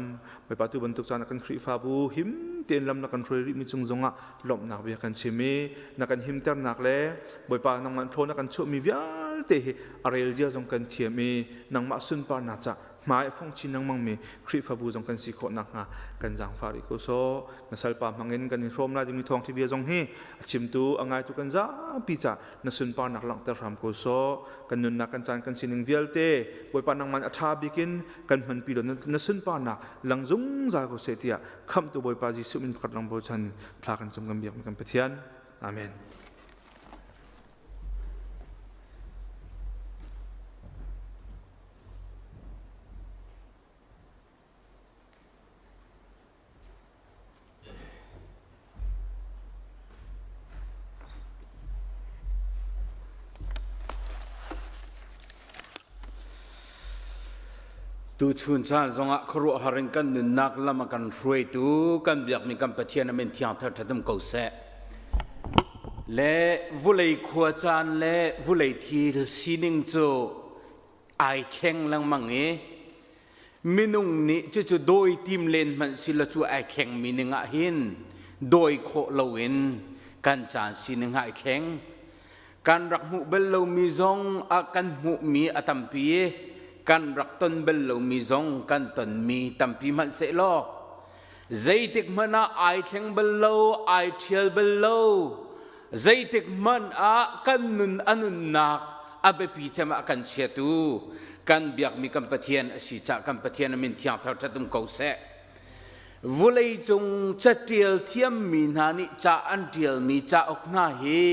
Bawipa tu bantuk caan ah kan Khrihfabu him tein lam na kan hruai rihmi cung zongah lawmhnak bia kan chim i na kan himternak le Bawipa nangmah thlaw na kan chuahmi vialte hi a rel zia zong kan thiam i nangmah sunparnak cah Hmai a fong chin lengmang mi Khrihfabu zong kan si khawh nakhnga kan zaangfah rih ko sawh. Na salpa hmangin kan in hrawm lai dingmi thawngṭha bia zong hi a chimtu a ngaitu kan zapi ca na sunparnak langhter hram ko sawh. Kan nunnak kan caan kan sining vialte Bawipa nangmah a ṭha bik in kan hmanpi law na sunparnak lang zungzal ko seh tiah khamhtu Bawipa Jesuh min pakhat lang bochan thla kan cam kan biakmi kan Pathian. Amen. Tuchun caan zongah khuaruahhar in kan nunnak lam a kan hruaitu kan biakmi kan Pathian a min thiang thar ṭhatum ko seh. Le vulei khua caan le vulei thil sining cu ai thleng lengmang i minung nih cucu dawi tim len hmanh sila cu ai thlengmi ning ah hin dawi khawh loin kan caan sining ai thleng. Kan rak hmuh bal lomi zong a kan hmuhmi a tampi i kan rak ton bal lomi zong kan tonmi tampi hmanh sehlaw zeitik hmanh ah ai thleng bal lo, ai ṭhial bal lo, zeitik hmanh ah kan nun a nunnak a biapi cem ah kan chiatu kan biakmi kan Pathian a si cah kan Pathian a min thiang thar ṭhat um ko seh. Vuleicung catial thiammi hna nih ca an ṭialmi cauk hna hi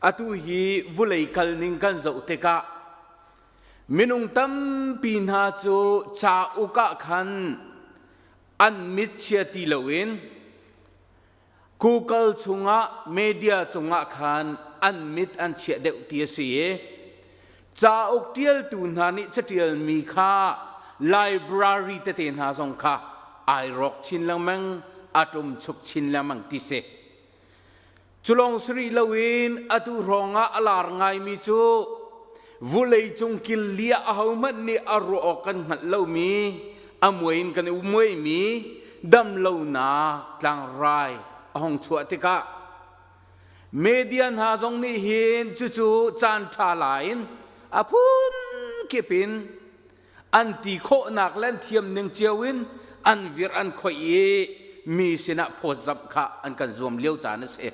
atu hi vulei kalning kan zoh tikah minung tampi hna cu cauk ah khan an mit chia ti loin Google chungah media cungah khan an mit an chiah deuh ti a si i cauk ṭialtu hna nih caṭialmi kha library tete hna zong kha ai rawk chin lengmang a ṭumchuk chin lengmang ti si. Culawng si rih loin atu hrawngah a lar ngaimi cu vuleicung kil li ah ahohmanh nih a ruah awk kan hngalh lomi a muai in kan i muaimi damlonak tlangrai a hung chuah tikah media hna zong nih hin cucu caan ṭha la in a phun kip in an ti khawhnak le an thiam ning cio in an vir an khoih i mi sinah phawtzamh kha an kan zuam lio caan a si.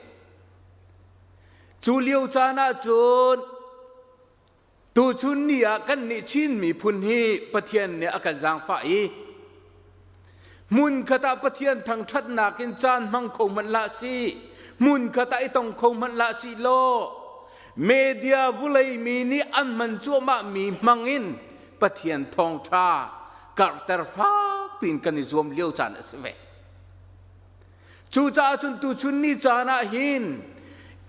Cu lio caan ah cun tuchun ni ah kannih Chin miphun hi Pathian nih a kan zaangfah i hmunkhat ah Pathian thangṭhatnak in caan hmang kho hmanh hlah sih, hmunkhat ah i tong kho hmanh hlah sih law media vulei mi nih an hman cuahmahmi hmang in Pathian thawngṭha karhter fak piin kan i zuam lio caan a si ve. Cucaah cun tuchun ni caan ah hin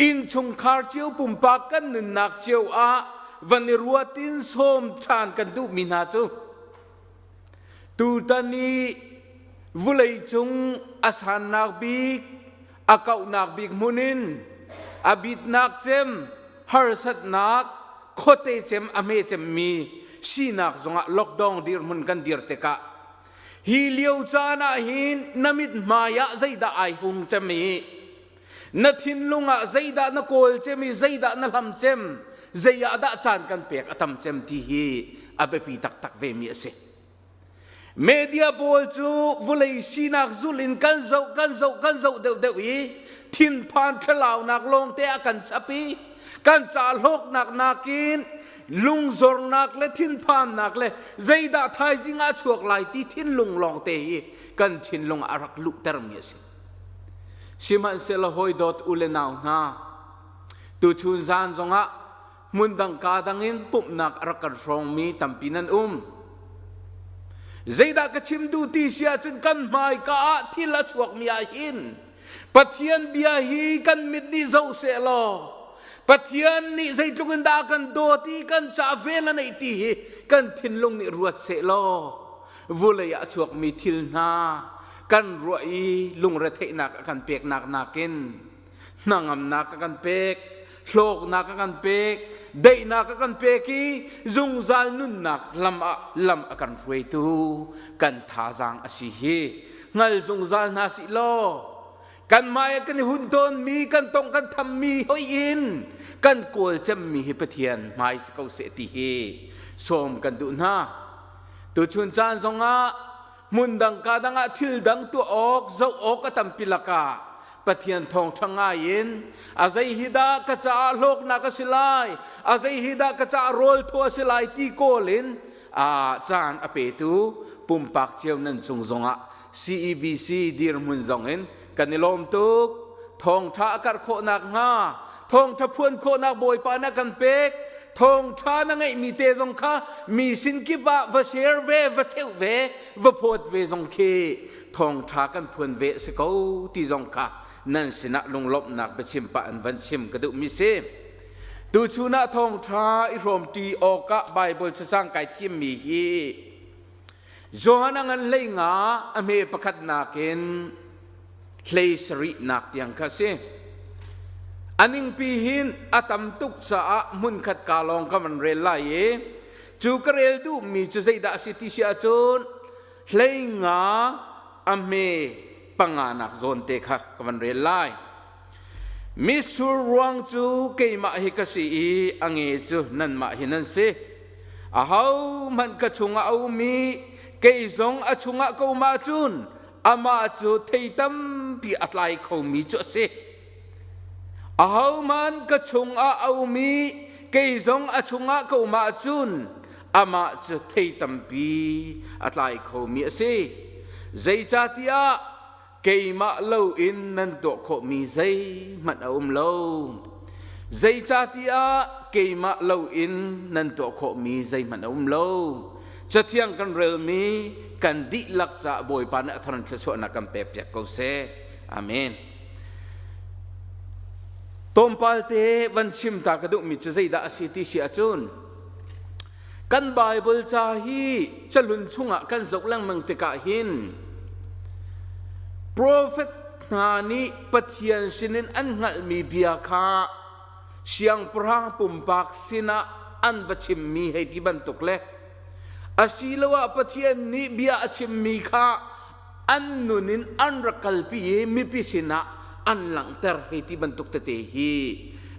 innchungkhar cio pumpak kan nunnak cio ah van i ruat in sawm ṭhan kan duhmi hna cu tutan i vuleicung a sannak bik a kauhnak bik hmun in a bitnak cem harsatnak khuate cem a hme cemmi sinak zongah lockdown dirhmun kan dir tikah Hi lio caan ah hin na mithmai ah zeidah ai hung cem i na thinlung ah zeidah na kawl cem i zeidah na hlam cem zei ah dah caan kan pek a tam cem ti hi a biapi taktak ve mi a si. Media pawl cu vulei sinak zulh in kan zoh kan zoh kan zoh deuhdeuh i thinphan thlalaunak lawngte a kan chap i kan ca hlawknak nakin lungzornak le thinphannak le zeidah thaizing ah chuak lai ti thinlung lawngte hi kan thinlung ah a rak luhtermi a si. Sihmanhsehlaw hawi dawt u le nau hna, tuchun zan zongah hmundang ka dang in pumhnak a rak kan hrawngmi tampi nan um. Zeidah ka chim duh ti si ahcun kan hmaika ah thil a chuakmi ah hin Pathian bia hi kan mit nih zoh seh law Pathian nih zeitluk in dah a kan dawt i kan ca vel a neih ti hi kan thinlung nih ruat seh law vulei ah a chuakmi thil hna kan ruah i lungretheihnak a kan peknak nakin hnangamnak a kan pek hlawknak a kan pek daihnak a kan pek i zungzal nunnak lam ah lam a kan hruaitu kan thazaang a si hi hngal zungzal hna sih law kanmah i kan i hun tawnmi kan tong kan thammi hoi in kan kawl cemmi hi Pathian hmai si ko seh ti hi sawm kan duh hna. Tuchun caan zongah hmun dang ka dang ah thil dang tuah awk zoh awk a tampi lakah Pathian thawngṭha ngai in a zei hi dah ka caah hlawknak a si lai, a zei hi dah ka caah rawl thaw a si lai ti kawl in a caan a petu pumpak cio nan cung zongah CEBC dirhmun zong in kan i lawm tuk. Thawngṭha a karh khawh nakhnga thawngṭha phuan khawhnak Bawipa na kan pek. Thawngṭha na ngeihmi te zong kha mi sin kip ah va share ve, va cheuh ve, va phawt ve zong khi thawngṭha kan phuan ve a si ko ti zong kha nan sinah lunglawmhnak biachim pah in van chim ka duhmi si. Tuchun ah thawngṭha i hrawmṭi awkah Baibal cacang kai thimmi hi Johan a ngan 15 a hme pakhatnak in hlei sarihnak tiang kha a si. A ningpi hin a tam tuk caah hmunkhat ka lawng ka van rel lai i cu ka rel duhmi cu zeidah a si ti si ahcun 15 a hme panganak zawn te kha ka van rel lai. Mitsur ruang cu keimah hi ka si i a nge cu nanmah hi nan si. Ahohmanh ka chungah a um i kei zong a chungah ka um ahcun amah cu thei tampi a tlai khomi cu a si. Ahohmanh ka chungah a um i kei zong a chungah ka um ahcun amah cu thei tampi a tlai khomi a si. Zeicahtiah keimah loin nan tuah khawhmi zeihmanh a um lo. Zeicahtiah keimah loin nan tuah khawhmi zeihmanh a um lo. Cathiang kan relmi kan dihlak caah Bawipa nih a thar in thluachuahnak kan pekpiak ko seh. Amen. Tlawmpal te van chim ta ka duhmi cu zeidah a si ti si ahcun Kan Baibal ca hi cahlun chungah kan zoh lengmang tikah hin profet hna nih Pathian sinin an hngalhmi bia kha siangpahrang pumpak sinah an va chimmi hei ti bantuk le asiloah Pathian nih bia a chimmi kha an nun in an rak kalpi i mipi sinah an langhter hei ti bantuk tete hi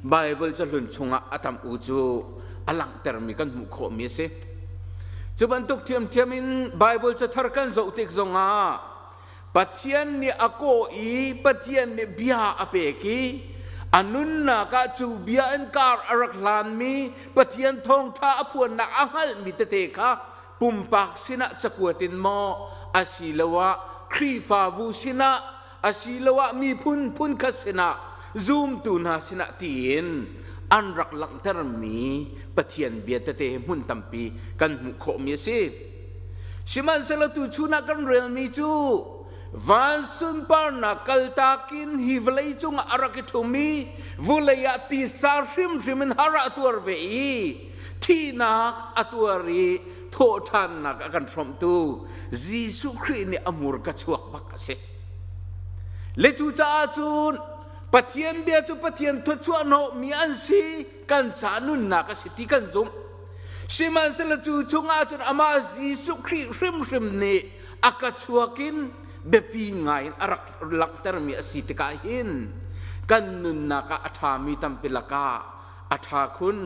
Baibal cahlun chungah a tam u cu a langhtermi kan hmuh khawhmi a si. Cu bantuk ṭhiamṭhiam in Baibal cathar kan zoh tik zongah Pathian nih a kawh i Pathian nih bia a pek i a nunnak ah cu bia in kar a rak hlanmi Pathian thawngṭha a phuannak a hngalhmi tete kha pumpak sinah cakuat in maw asiloah Khrihfabu sinah asiloah miphun phunkhat sinah zumtu hna sinah tiin an rak langhtermi Pathian bia tete hmun tampi kan hmuh khawhmi a si. Sihmanhsehlaw tuchun ah kan relmi cu van sunparnak kaltak in hi vawlei cungah a rak i ṭhum i vulei ah tisa hrimhrim in har a tuar ve i thihnak a tuar i thawhṭhannak a kan hrawmhtu Jesuh Khrih nih a hmurka chuak bak a si. Le cucaah cun Pathian bia cu Pathian thawchuah hnawhmi an si kan ca nunnak a si ti kan zumh. Sihmanhsehlaw cu chungah cun amah Jesuh Khrih hrimhrim nih a ka chuak in biapi ngai in a rak langhtermi a si tikah hin kan nunnak ah a ṭhami tampi lakah a ṭha khun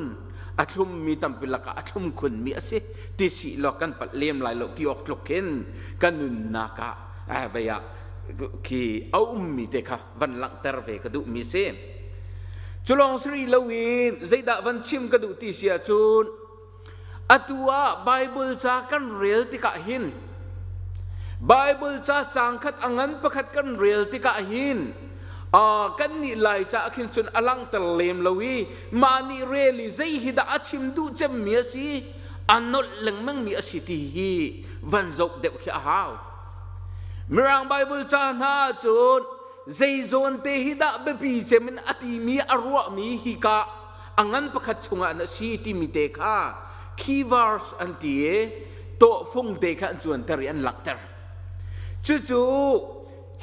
a thlummi tampi lakah a thlum khunmi a si ti si law kan palh lem lai lo ti awk tluk khin kan nunnak ah vei ah khi a ummi te kha van langhter ve ka duhmi si cu lawng si rih loin zeidah van chim ka duh ti si ahcun Atu ah Baibal ca kan rel tikah hin Baibal ca caang khat a ngan pakhat kan rel tikah hin uh, kan nih lai ca khin cun a langhter lem lo i mah nih rel i zei hi dah a chim duh cemmi a si a nolh lengmangmi a si ti hi van zoh deuh khi a hau. Mirang Baibal ca hna ahcun zei zawn te hi dah biapi cem in a timi a ruahmi hi ka a ngan pakhat chungah na si timi te kha key verse an ti i tawhfung te kha an cuanter i an langhter. Cucu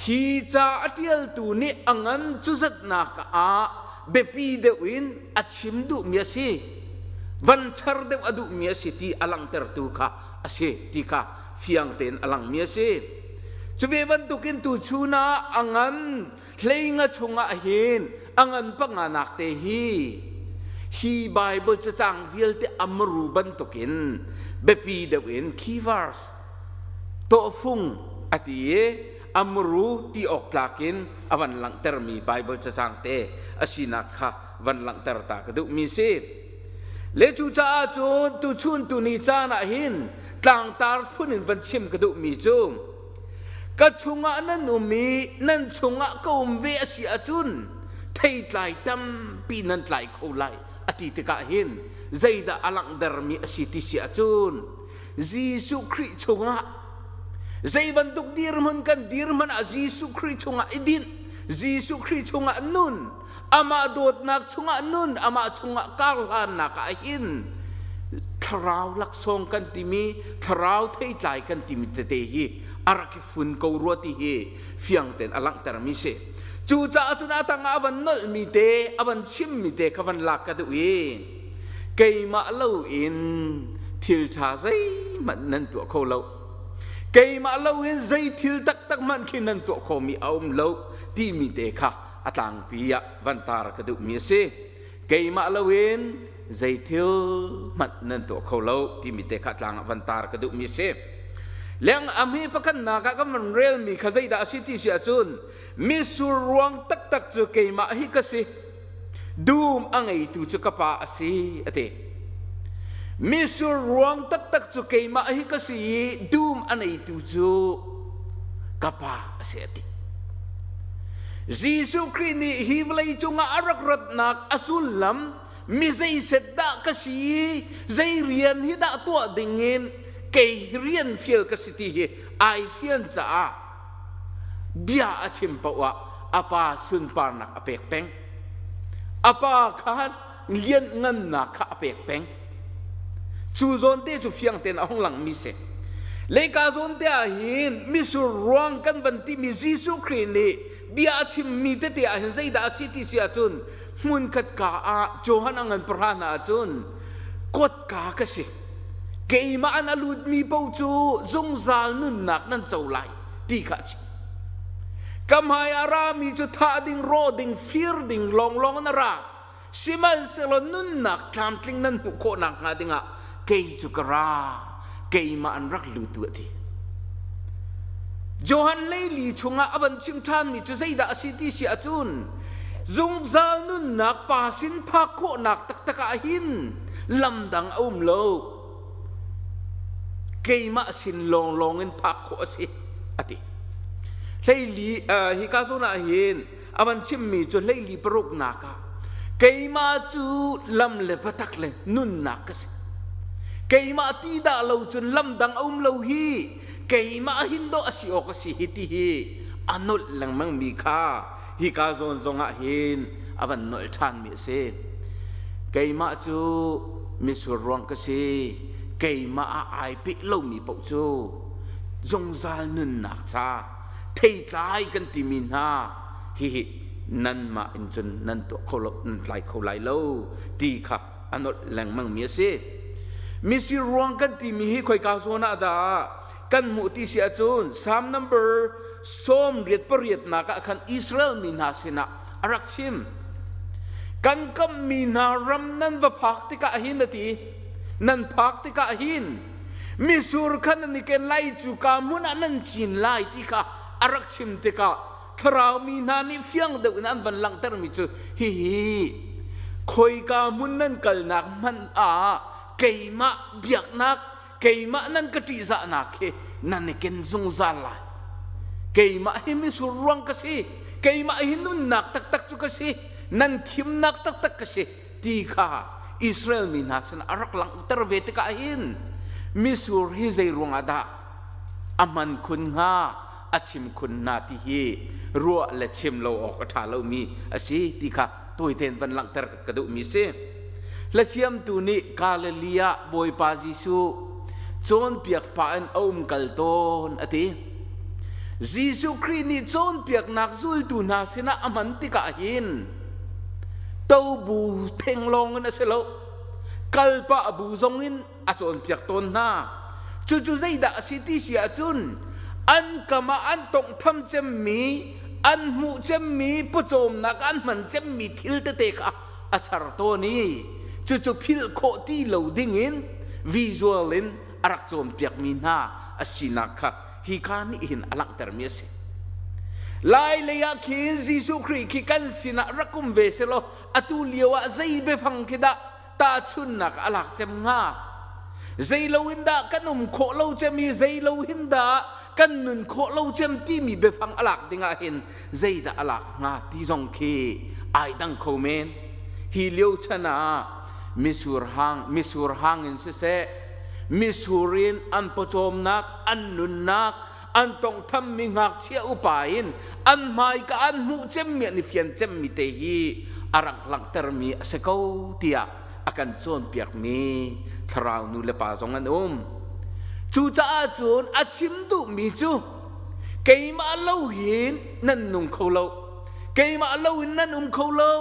hi ca a ṭialtu nih a ngan cuzatnak ah biapi deuh in a chim duhmi a si van char deuh a duhmi a si ti a langhtertu kha a si ti kha fiang tein a langmi a si. Cu ve bantukin tuchun ah a ngan 15 chungah hin a ngan panganak te hi. Hi Bible cacang vialte amru bantukin biapi deuh in key verse tawhfung a ti i amru ti awk tlak in a van langhtermi Bible cacang te a sinak kha van langhter ta ka duhmi si. Le cucaah cun tuchun tuni caan ah hin tlangtar phun in van chim ka duhmi cu ka chungah nan um i nan chungah ka um ve a si ahcun theitlai tampi nan tlai kho lai a ti tikah hin zeidah a langhtermi a si ti si ahcun Jesuh Khrih chungah zei bantuk dirhmun kan dirhmun ah Jesuh Khrih chungah i dinh Jesuh Khrih chungah nun amah dawtnak chungah nun amah chungah karhlannak ah hin thlarau laksawng kan timi thlarau theitlai kan timi tete hi a rak i fun ko rua ti hi fiang tein a langhtermi si. Cucaah cun a tangah a van nolhmi te a van chimmi te kha van lak ka duh i keimah loin thil ṭha zeihmanh nan tuah kho lo. Keimah loin zei thil taktak hmanh khi nan tuah khomi a um lo timi te kha a tlangpi ah van tar ka duhmi a si. Keimah loin zei thil hmanh nan tuah kho lo timi te kha tlang ah van tar ka duhmi a si. Leng a hme pakhatnak ah kan van relmi kha zeidah a si ti si ahcun mitsur ruang taktak cu keimah hi ka si. Dum a ngeitu cu ka pa a si a ti. Mitsur ruang taktak cu keimah hi ka si i dum a neitu cu ka pa a si a ti. Jesuh Khrih nih hi vawlei cungah a rak ratnak a sullam mi zeiset dah ka si zei rian hi dah tuah dingin kei rian fial ka si ti hi ai fian caah bia a chim paoh ah a pa sunparnak a pek peng. A pa kha lianhngannak kha a pek peng. Cu zawn te cu fiang tein a hung langmi si. Leika zawn te ah hin misur ruang kan van timi Jesuh Khrih nih bia a chimmi tete ah hin zeidah a si ti si ahcun hmunkhat ka ah Johan a ngan pahra hna ahcun kotka ka si. Keimah an a lutmi paoh cu zungzal nunnak nan co lai ti kha a chim. Ka hmai a rami cu thah ding, rawh ding, fir ding lawnglawng in a ra. Sihmanhsehlaw nunnak tlamtling nan hmuh khawh nakhnga dingah kei cu ka ra, keimah an rak lutu a ti. Johan leili chungah a van chim ṭhanmi cu zeidah a si ti si ahcun zungzal nunnak pa sin phak khawhnak taktak ah hin lam dang a um lo. Keimah sin lawnglawng in phak khawh a si a ti. Hleili hika zawn ah hin a van chimmi cu hleili paruknak ah keimah cu lam le biatak le nunnak ka si. Keimah ti dah lo cun lam dang a um lo hi keimah hin dawh a si awk a si hi ti hi a nolh lengmang mi kha hika zawn zongah hin a van nolh ṭhanmi a si. Keimah cu mitsur ruang ka si. Keimah ah ai peh lomi paoh cu zungzal nunnak ca theitlai kan timi hna hihi nanmah in cun nan tuah kho lo nan tlai kho lai lo ti kha a nolh lengmang mi a si. Misir ruang kan timi hi khoika zawn ah dah kan hmuh ti si ahcun Psalm number 88 ah khan Israel mi hna sinah a rak chim. Kan kamhmi hna ram nan va phak tikah hin a ti nan phak tikah hin misur kha nan i ken lai cu ka hmun ah nan cin lai ti kha a rak chim tikah thlarau mi hna nih fiang deuh in an van langhtermi cu hihi khoika hmun nan kalnak hmanh ah keimah biaknak keimah nan ka ṭihzahnak hi nan i ken zungzal lai keimah hi misur ruang ka si keimah hi nunnak taktak cu ka si nan khimnak taktak ka si ti kha Israel mi hna sin a rak langhter ve tikah hin misur hi zei ruangah dah a hman khun hnga a chim khun hna ti hi ruah le chim lo awk a ṭha lomi a si ti kha tawitein van langhter ka duhmi si. Hlathiamtu nih Galilee ah Bawipa Jesuh cawnpiak pah in a um kal tawn a ti. Jesuh Khrih nih cawnpiaknak zultu hna sinah a hman tikah hin tobu theng lawng in a si lo kalpah bu zong in a cawnpiak tawn hna. Cucu zeidah a si ti si ahcun an kam ah an tonghtham cemmi, an hmuh cemmi, pawcawmnak an hman cemmi thil tete kha a char tawn i. Cucu philh khawh ti lo dingin visual in a rak cawnpiakmi hna a sinak kha hika nih hin a langhtermi a si. Lai lei ah khin Jesuh Khrih khi kan sinah rak um ve selaw atu lio ah zei biafang khi dah tahchunnak a lak cem hnga? Zei lo in dah kan um khawh lo cem i zei lo hin dah kan nun khawh lo cem timi biafang a lak dingah hin zeidah a lak hnga ti zong khi ai dang kho men. Hi lio chan ah misur hang misur hang in siseh misur in an pawcawmnak an nunnak an tongthammi ngakchia upa in an hmaika an hmuh cemmi an i fian cemmi te hi a rak langhtermi a si ko tiah a kan cawnpiakmi thlarau nu le pa zong an um. Cucaah cun a chim duhmi cu keimah lo hin nan nung kho lo keimah lo in nan um kho lo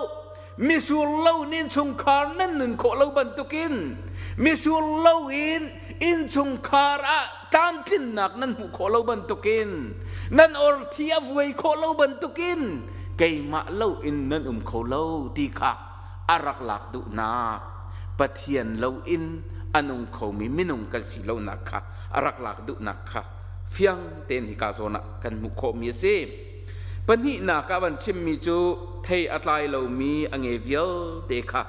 misur lo in innchungkhar nan nun khawh lo bantukin misur lo in innchungkhar ah tlamtlinnak nan hmuh khawh lo bantukin nan orthi a vuai khawh lo bantukin keimah lo in nan um kho lo ti kha a rak lak duhnak Pathian lo in a nung khomi minung kan si lonak kha a rak lak duhnak kha fiang tein hika zawn ah kan hmuh khawhmi a si. Pahnihnak ah van chimmi cu thei a tlai lomi a nge vialte kha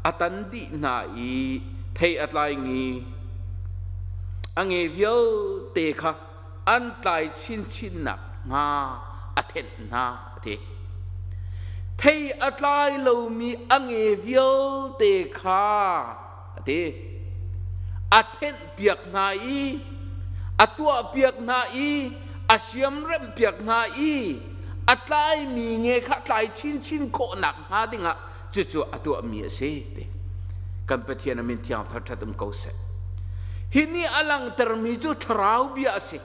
a tan dih hna i thei a tlai ngi a nge vialte kha an tlai chinchinnak hnga a thenh hna a ti. Thei a tlai lomi a nge vialte kha a ti. A thenhpiak hna i a tuahpiak hna i a siamremhpiak hna i a tlaimi nge kha tlai chinchin khawhnak hnga dingah cucu a tuahmi a si ti. Kan Pathian a min thiang thar um ko seh. Hi nih a langhtermi cu thlarau bia a si.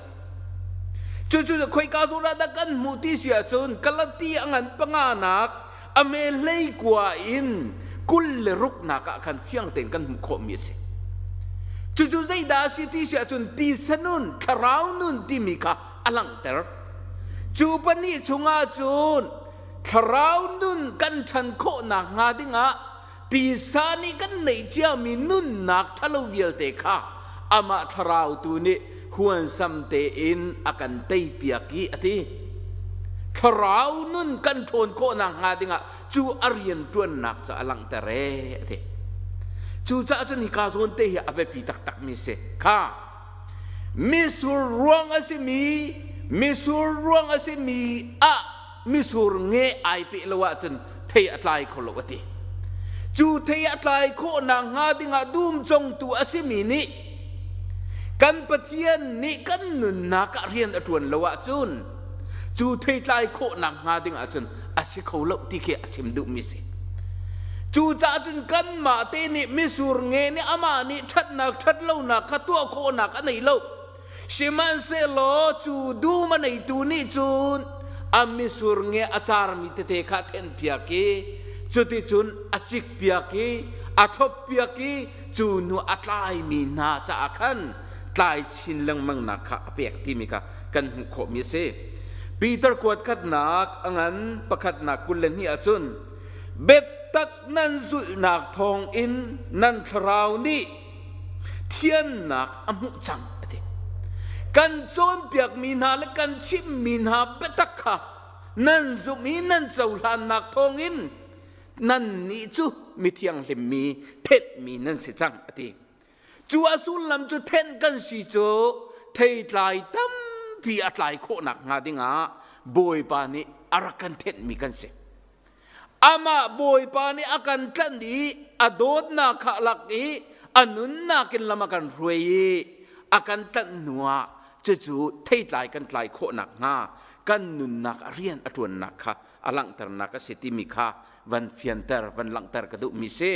Cucu khoika zawn ah dah kan hmuh ti si ahcun Galati a ngan panganak a me hleikua in 20 ruknak ah khan fiang tein kan hmuh khawhmi a si. Cucu zeidah a si ti si ahcun tisa nun, thlarau nun timi kha a langhter. Cu pahnih chungah cun thlarau nun kan ṭhan khawhnak hnga dingah tisa nih kan neih ciami nunnak ṭhalo vialte kha amah thlarau tu nih huansam tein a kan teipiak i a ti. Thlarau nun kan ṭhawn khawhnak hnga dingah cu a rian ṭuannak cu a langhter ee a ti. Cucaah cun hika zawn te hi a biapi taktakmi si. Kha misur ruang a simi misur ruang a simi ah misur nge ai peh lo ahcun thei a tlai kho lo a ti. Cu thei a tlai khawh nakhnga dingah dum congtu a simi nih kan Pathian nih kan nunnak ah rian a ṭuan lo ahcun cu thei tlai khawh nakhnga ding ahcun a si kho lo ti khi a chim duhmi si. Cucaah cun kanmah te nih misur nge nih amah nih ṭhatnak ṭhatlonak kha tuah khawhnak a nei lo. Sihmanhsehlaw cu dum a neitu nih cun a misur nge a carmi tete kha a thenhpiak i cuticun a cikpiak i a thloppiak i cu hnu a tlaimi hna caah khan tlai chin lengmangnak kha a pek timi kha kan hmuh khawhmi a si. Peter kuat khatnak a ngan pakhatnak 22 ahcun biatak nan zulhnak thawngin nan thlarau nih thiannak a hmuh cang a ti. Kan cawnpiakmi hna le kan chimhmi hna biatak kha nan zumh i nan cohlannak thawngin nannih cu mithianghlimmi thenhmi nan si cang a ti. Cu a sullam cu thenh kan si cu theitlai tampi a tlai khawhnak hnga dingah Bawipa nih a rak kan thenhmi kan si. Amah Bawipa nih a kan tlanh i a dawtnak kha a lak i a nunnak in lam a kan hruai i a kan tlanh hnuah cucu theitlai kan tlai khawhnak hnga kan nunnak a rian a ṭuannak kha a langhternak a si timi kha van fianter van langhter ka duhmi si.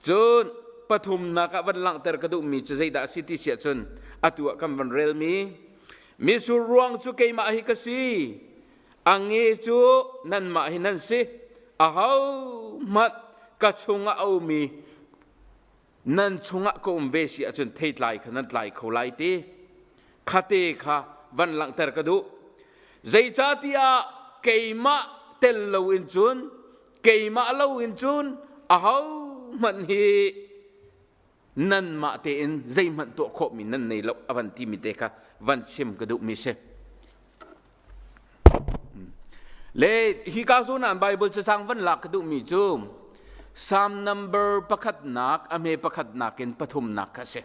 Cun pathumnak ah van langhter ka duhmi cu zeidah a si ti si ahcun atu ah kan van relmi misur ruang cu keimah hi ka si a nge cu nanmah hi nan si ahohmanh ka chungah a ummi nan chungah ka um ve si ahcun theitlai kha nan tlai kho lai ti khate kha van langhter ka duh zeicahtiah keimah tel loin cun keimah lo in cun aho. Ahohmanh hi nanmah tein zeihmanh tuah khawhmi nan nei lo a van timi te kha van chim ka duhmi si. Le hi ka zawn ah Bible cacang van lak ka duhmi cu Psalm number pakhatnak a hme pakhatnak in pathumnak kha si.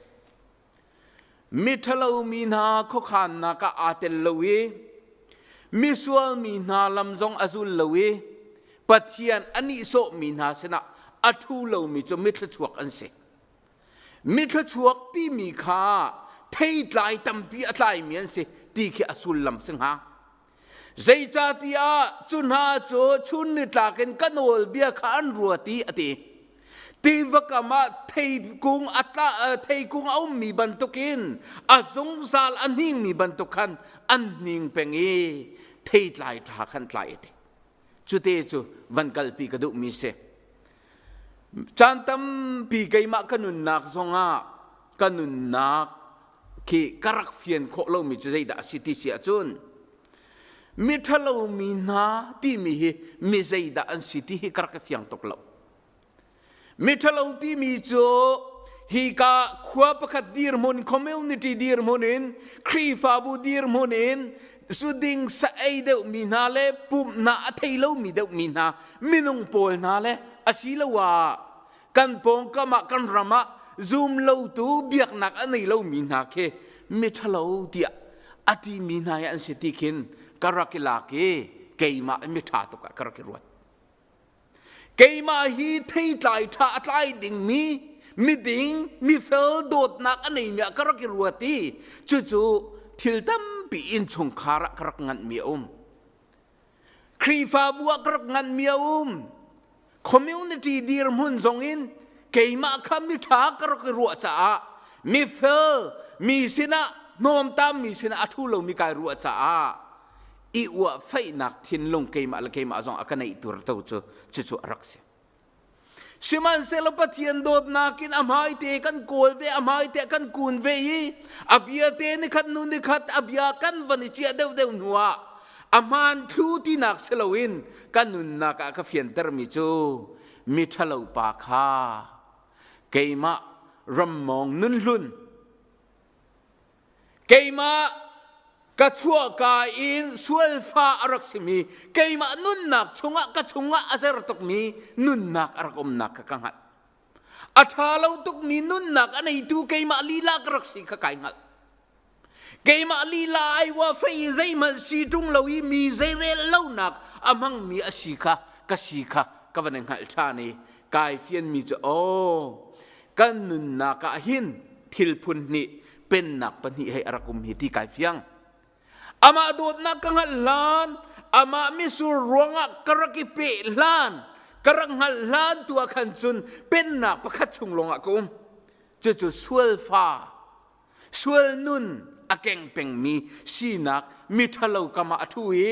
Miṭhalo mi hna khuakhannak ah aa tel lo i misual mi hna lam zong a zul lo i Pathian a nihsawhmi hna sinah a ṭhu lomi cu mithluachuak an si. Mithluachuak timi kha theitlai tampi a tlaimi an si ti khi a sullam si hnga. Zeicahtiah cu hna cu chun nitlak in ka nawlbia kha an ruat i a ti. Tiva kam ah theikung a tla, theikung a ummi bantukin a zungzal a hningmi bantuk khan an hning peng i theitlai ṭha khan tlai a ti. Cute cu van kalpi ka duhmi si. Caan tampi keimah ka nunnak zongah ka nunnak khi ka rak fian khawh lomi cu zeidah a si ti si ahcun miṭhalo mi hna timi hi mi zeidah an si ti hi ka rak i fiang tuk lo. Miṭhalo timi cu hika khua pakhat dirhmun, community dirhmun in, Khrihfabu dirhmun in zuding sa ei deuhmi hna le pumhnak a thei lomi deuhmi hna minung pawl hna le asiloah kan pawngkam ah kan ram ah zum lotu biaknak a nei lomi hna khi miṭhalo tiah a timi hna hi an si ti khin ka rak i lak i keimah miṭha tuk ah ka rak i ruat. Keimah hi theitlai ṭha a tlai dingmi miding mifel dawtnak a neimi ah ka rak i ruat i cucu thil tampi innchungkhar ah ka rak nganhmi a um. Khrihfabu ah ka rak nganhmi a um. Community dirhmun zong in keimah kha miṭha ka rak i ruah caah mifel mi sinah hnawmtam mi sinah a ṭhu lomi kai ruah caah i uah feihnak thinlung keimah le keimah zong a ka neih tur to cu cucu a rak si. Sihmanhsehlaw Pathian dawtnak in a hmaite kan kawl ve, a hmaite kan kun ve i a bia te nikhat nu nikhat a bia kan van i chiah deuhdeuh hnu ah a hmaan thlu tinak si loin kan nunnak ah ka fiantermi cu mi ṭhalo pa kha keimah rammawng nunhlun Keimah ka chuahka in sualfa a rak simi keimah nunnak chungah ka chungah a zer tukmi nunnak a rak umnak kha ka hngalh. A ṭha lo tukmi nunnak a neitu keimah lila ka rak si kha kai hngalh. Keimah lila ai wa fei zeihmanh si ṭung lo i mi zeirel lonak a hmangmi a si kha ka si kha ka van i hngalh ṭhan i kai fianmi cu aw kan nunnak ah hin thil phun hnih pennak pahnih hei a rak um hi ti kai fiang amah dawtnak ka hngalh hlan amah misur ruangah ka rak i peh hlan ka rak hngalh hlan tu ah khan cun pennak pakhat chung lawngah ka um cucu sualfa Sual nun a keng pengmi sinak miṭhalo kam ah a ṭhu i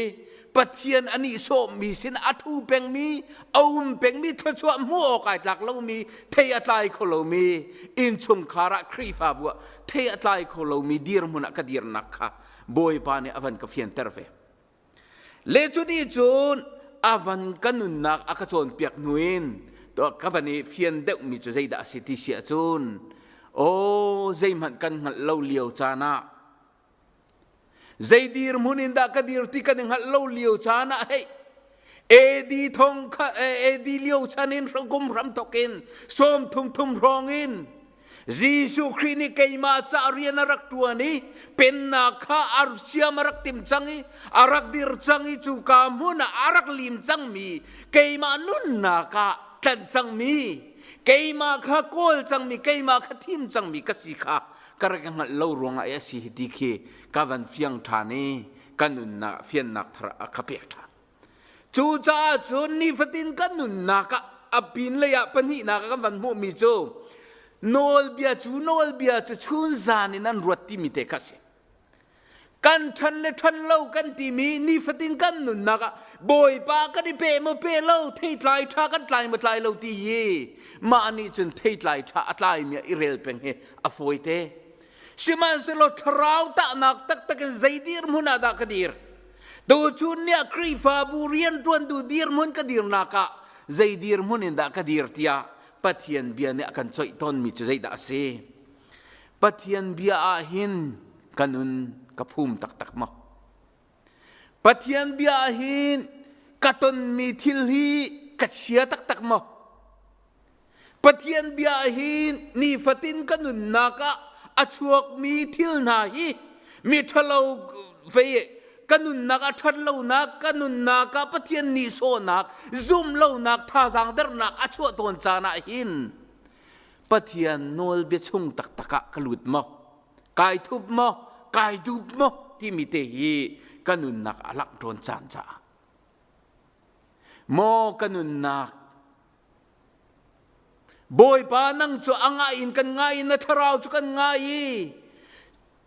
Pathian a nihsawhmi sin a ṭhu pengmi, a um pengmi, thluachuah hmuh awk ai tlak lomi, thei a tlai kho lomi, innchungkhar ah Khrihfabu ah thei a tlai kho lomi dirhmun ah ka dirnak kha Bawipa nih a van ka fianter ve. Le cu nih cun a van ka nunnak a ka cawnpiak hnu in ka van i fian deuhmi cu zeidah a si ti si ahcun aw zeihmanh kan hngalh lo lio caan ah zei dirhmun in dah ka dir ti kan i hngalh lo lio caan ah hei AD thong kha AD lio chan in kum hram thok in sawm thum thum hrawng in Jesuh Khrih nih keimah ca rian a rak ṭuan i pennak kha a siam a rak tim cang i a rak dir cang i cuka hmun ah a rak lim cangmi keimah nunnak ah tlanh cangmi keimah kha kawl cangmi keimah kha thim cangmi ka si kha ka rak hngalh lo ruangah a si hi ti khi ka van fiang ṭhan i ka nunnak fiannak thar a ka pek ṭhan. Cucaah cun nifatin kan nunnak ah a pinlei ah pahnihnak ah kan van hmuhmi cu nawlbia cu nawlbia cu chun zan in an ruat timi te kha a si. Kan ṭhan le ṭhan lo kan timi nifatin kan nunnak ah Bawipa kan i pe maw pe lo theitlai ṭha kan tlai maw tlai lo ti hi mah nih cun theitlai ṭha a tlaimi ah i rel peng hi a fawi te. Sihmanhsehlaw thlarau tahnak taktak in zei dirhmun ah dah ka dir? Tuchun ni ah Khrihfabu rianṭuantu dirhmun ka dirnak ah zei dirhmun in dah ka dir tiah. Pathian bia nih a kan coih tawnmi cu zeidah a si? Pathian bia ah hin ka nun ka phum taktak maw? Pathian bia ah hin ka tonmi thil hi ka chia taktak maw? Pathian bia hi nifatin ka nunnak ah a chuakmi thil hna hi mi ṭhalo vei ka nunnak a ṭhat lonak ka nunnak ah Pathian nihsawhnak zum lonak thazaang dernak a chuah tawn caan ah hin Pathian nawlbia chung taktak ah ka lut maw kai thup maw kai dup maw timi te hi ka nunnak a langh tawn caan caah maw ka nunnak Bawipa nang cu a ngai in kan ngai i na thlarau cu kan ngai i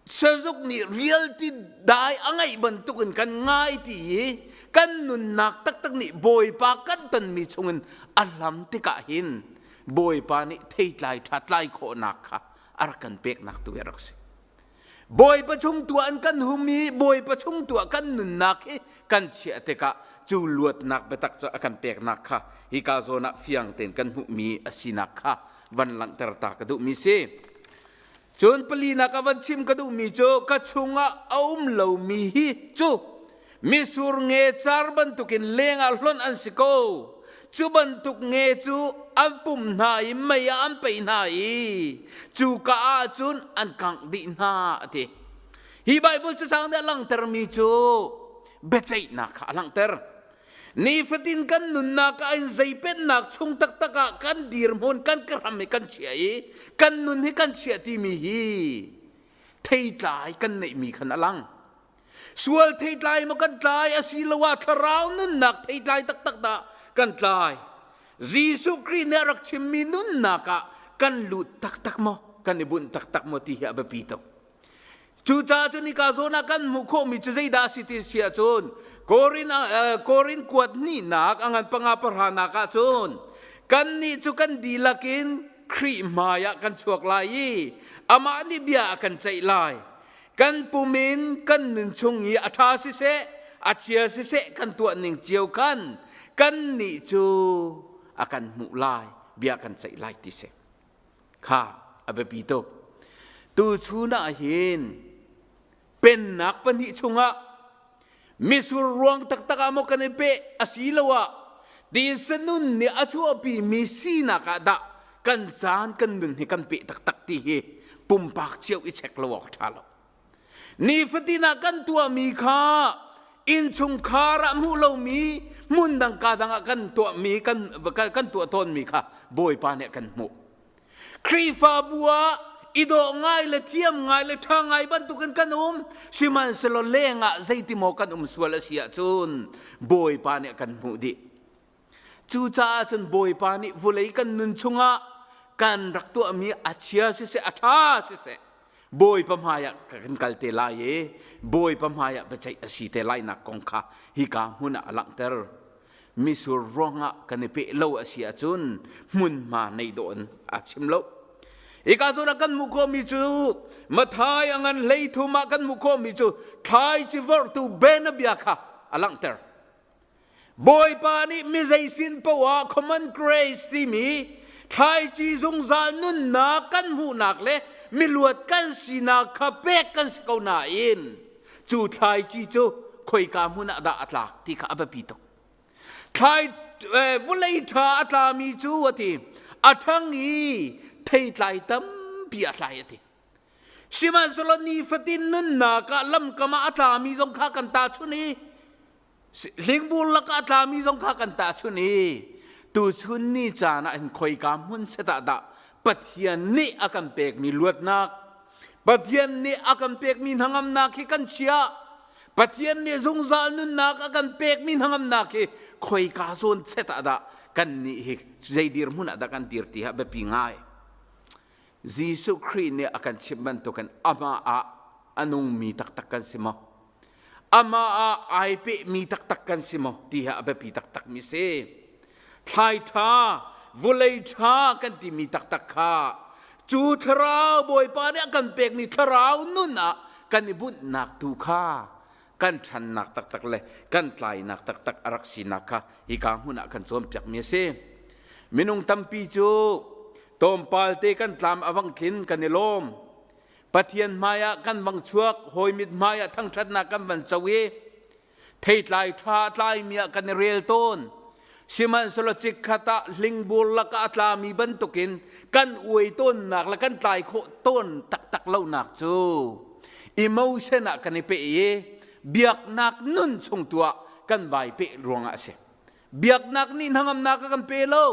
sazuk nih rialti dai a ngaih bantukin kan ngai ti i kan nunnak taktak nih Bawipa kan tonmi chungin a hlam tikah hin Bawipa nih theitlai ṭha tlai khawhnak kha a rak kan peknak tu hi a rak si. Bawipa chung tuah an kan hum i Bawipa chung tuah kan nunnak hi kan chiah tikah cu luatnak biatak cu a kan peknak kha hika zawn ah fiang tein kan hmuhmi a sinak kha van langhter ta ka duhmi si. Cun palinak a van chim ka duhmi cu ka chungah a um lomi hi cu misur nge car bantukin lengah hlonh an si ko. Cu bantuk nge cu an pum hna i mei ah an peih hna i cuka ah cun an kangh dih hna a ti. Hi Baibal cacang nih a langhtermi cu biaceihnak kha a langhter. Nifatin kan nunnak ah in zeipennak chung taktak ah kan dirhmun kan ram hi kan chia i kan nun hi kan chiah timi hi theitlai kan neihmi khan a lang. Sual theitlai maw kan tlai asiloah thlarau nunnak theitlai taktak dah kan tlai. Jesuh Khrih nih a rak chimmi nunnak ah kan lut taktak maw, kan i bunh taktak maw ti hi a biapi tuk. Cucaah cun hika zawn ah kan hmuh khawhmi cu zeidah a si ti si ahcun Korin, Korin kuat hnihnak a ngan panga pahranak ah cun kannih cu kan dihlak in Khrih hmai ah kan chuak lai i amah nih bia a kan ceih lai. Kan pum in kan nun chung i a ṭha siseh, a chia siseh kan tuah ning cio khan kannih cu a kan hmuh lai, bia kan ceih lai ti si. Kha a biapi tuk. Tuchun ah hin pennak pahnih chungah misur ruang taktak ah maw kan i peh asiloah tisa nun nih a chuahpimi sinak ah dah kan caan kan nun hi kan peh taktak ti hi pumpak cio i check lo awk ṭha lo. Nifatin ah kan tuahmi kha innchungkhar ah hmuh lomi hmun dang ka dang ah kan tuahmi kan kan tuah tawnmi kha Bawipa nih kan hmuh. Khrihfabu ah i dawh ngai le thiam ngai le ṭha ngai bantukin kan um sihmanhsehlaw leng ah zeitimaw kan um sual a si ahcun Bawipa nih a kan hmuh dih. Cucaah cun Bawipa nih vulei kan nun chungah kan rak tuahmi a chia siseh a ṭha siseh Bawipa hmaiah kan kal te lai i Bawipa hmaiah biaceih a si te lainak kong kha hika hmun ah a langhter. Misur ruangah kan i peh lo a si ahcun hmunhma nei dawh in a chim lo. Hika zawn ah kan hmuh khawhmi cu Mathai a ngan 13 ah kan hmuh khawhmi cu thlaici vorhtu bianabia kha a langhter. Bawipa nih mi zei sin poah common grace timi thlaici zungzal nunnak kan hmuhnak le miluat kan sinak kha pek kan si ko nain cu thlaici cu khoika hmun ah dah a tlak ti kha a biapi tuk. Thlai vawlei ṭha a tlami cu a ti a ṭhang i theitlai tampi a tlai a ti. Sihmanhsehlaw nifatin nunnak ah lamkam ah a tlami zong kha kan tahchunh i Hlingbur lakah a tlami zong kha kan tahchunh i tuchun ni caan ah hin khoika hmun set ah dah Pathian nih a kan pekmi luatnak Pathian nih a kan pekmi hnangamnak hi kan chiah Pathian nih zungzal nunnak a kan pekmi hnangamnak hi khoika zawn set ah dah kan nih hi zei dirhmun ah dah kan dir ti ha biapi ngai Jesuh Khrih nih a kan chimh bantukin amah ah a nungmi taktak kan si maw? Amah ah ai pehmi taktak kan si maw? Ti hi a biapi taktakmi si. Thlai ṭha, vawlei ṭha kan timi taktak kha cu thlarau Bawipa nih a kan pekmi thlarau nun ah kan i bunhnak tu kha kan ṭhannak taktak le kan tlainak taktak a rak sinak kha hika hmun ah kan cawnpiakmi a si. Minung tampi cu tlawmpal te kan tlam a vang tlin kan i lawm. Pathian hmaiah kan vang chuak, hawi mit hmaiah thangṭhatnak kan van co i theitlai ṭha a tlaimi ah kan i rel tawn. Sihmanhsehlaw chikkhat ah hlingbur lakah a tlami bantukin kan uai tawnnak le kan tlai khawh tawn taktak lonak cu emotion ah kan i peh i biaknak nun chung tu ah kan vai peh ruangah a si. Biaknak nih hnangamnak a kan pe lo.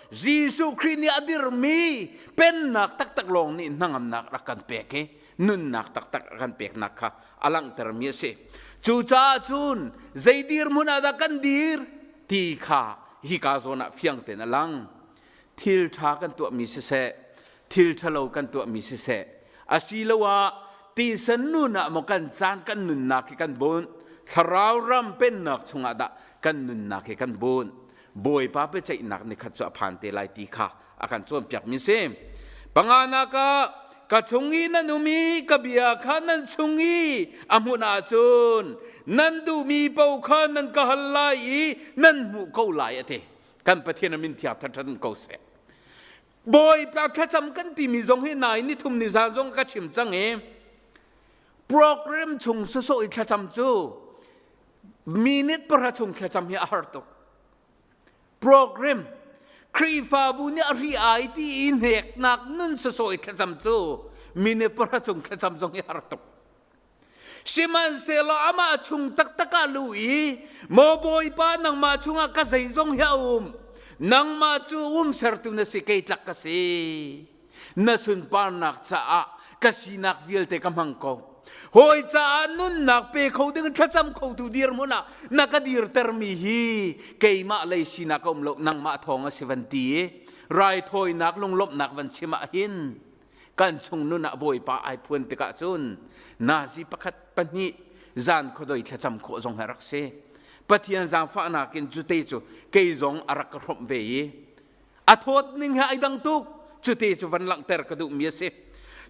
Jesuh Khrih nih a dirhmi pennak taktak lawng nih hnangamnak rak kan pek i nunnak taktak a kan peknak kha a langhtermi a si. Cucaah cun zei dirhmun ah dah kan dir ti kha hika zawn ah fiang tein a lang. Thil ṭha kan tuahmi siseh, thil ṭhalo kan tuahmi siseh, asiloah tisen nun ah maw kan caan kan nunnak hi kan bunh, thlarau ram pennak chungah dah kan nunnak hi kan bunh. Bawipa biaceihnak nikhat cu a phan te lai ti kha a kan cawnpiakmi si. Panganak ah ka chung i nan um i ka bia kha nan chung i a hmun ahcun nan duhmi paoh kha nan ka hal lai i nan hmuh ko lai a ti. Kan Pathian a min thiang ṭhan ko seh. Bawipa thlacam kan timi zong hi nai ni thum ni zan zong ka chim cang i program chung sawsawh i thlacam cu minute pahra chung thlacam hi a har tuk. Program Khrihfabu nih a ri ai ti i hneknak nun sawsawh i thlacam cu minute pahra chung thlacam zong hi har tuk. Sihmanhsehlaw amah chung taktak ah lu i, Maw Bawipa, nangmah chungah ka zeizong hi a um. Nangmah cu umsertu na si, kei tlak ka si. Na sunparnak caah ka sinak vialte ka hmang ko. Hawi caah nunnak pe kho ding thlacam khotu dirhmun ah na ka dirtermi hi keimah lei sinak a um lo, nangmah thawng a si van ti i raithawinak lunglawmhnak van chim ah hin kan chung nun ah Bawipa ai phuan tikah cun nazi pakhat pahnih zan khuadoi thlacam khawh zong hi rak si. Pathian zaangfahnak in cute cu kei zong a rak ka hrawmh ve i a thawt ning he ai dang tuk cute cu van langhter ka duhmi a si.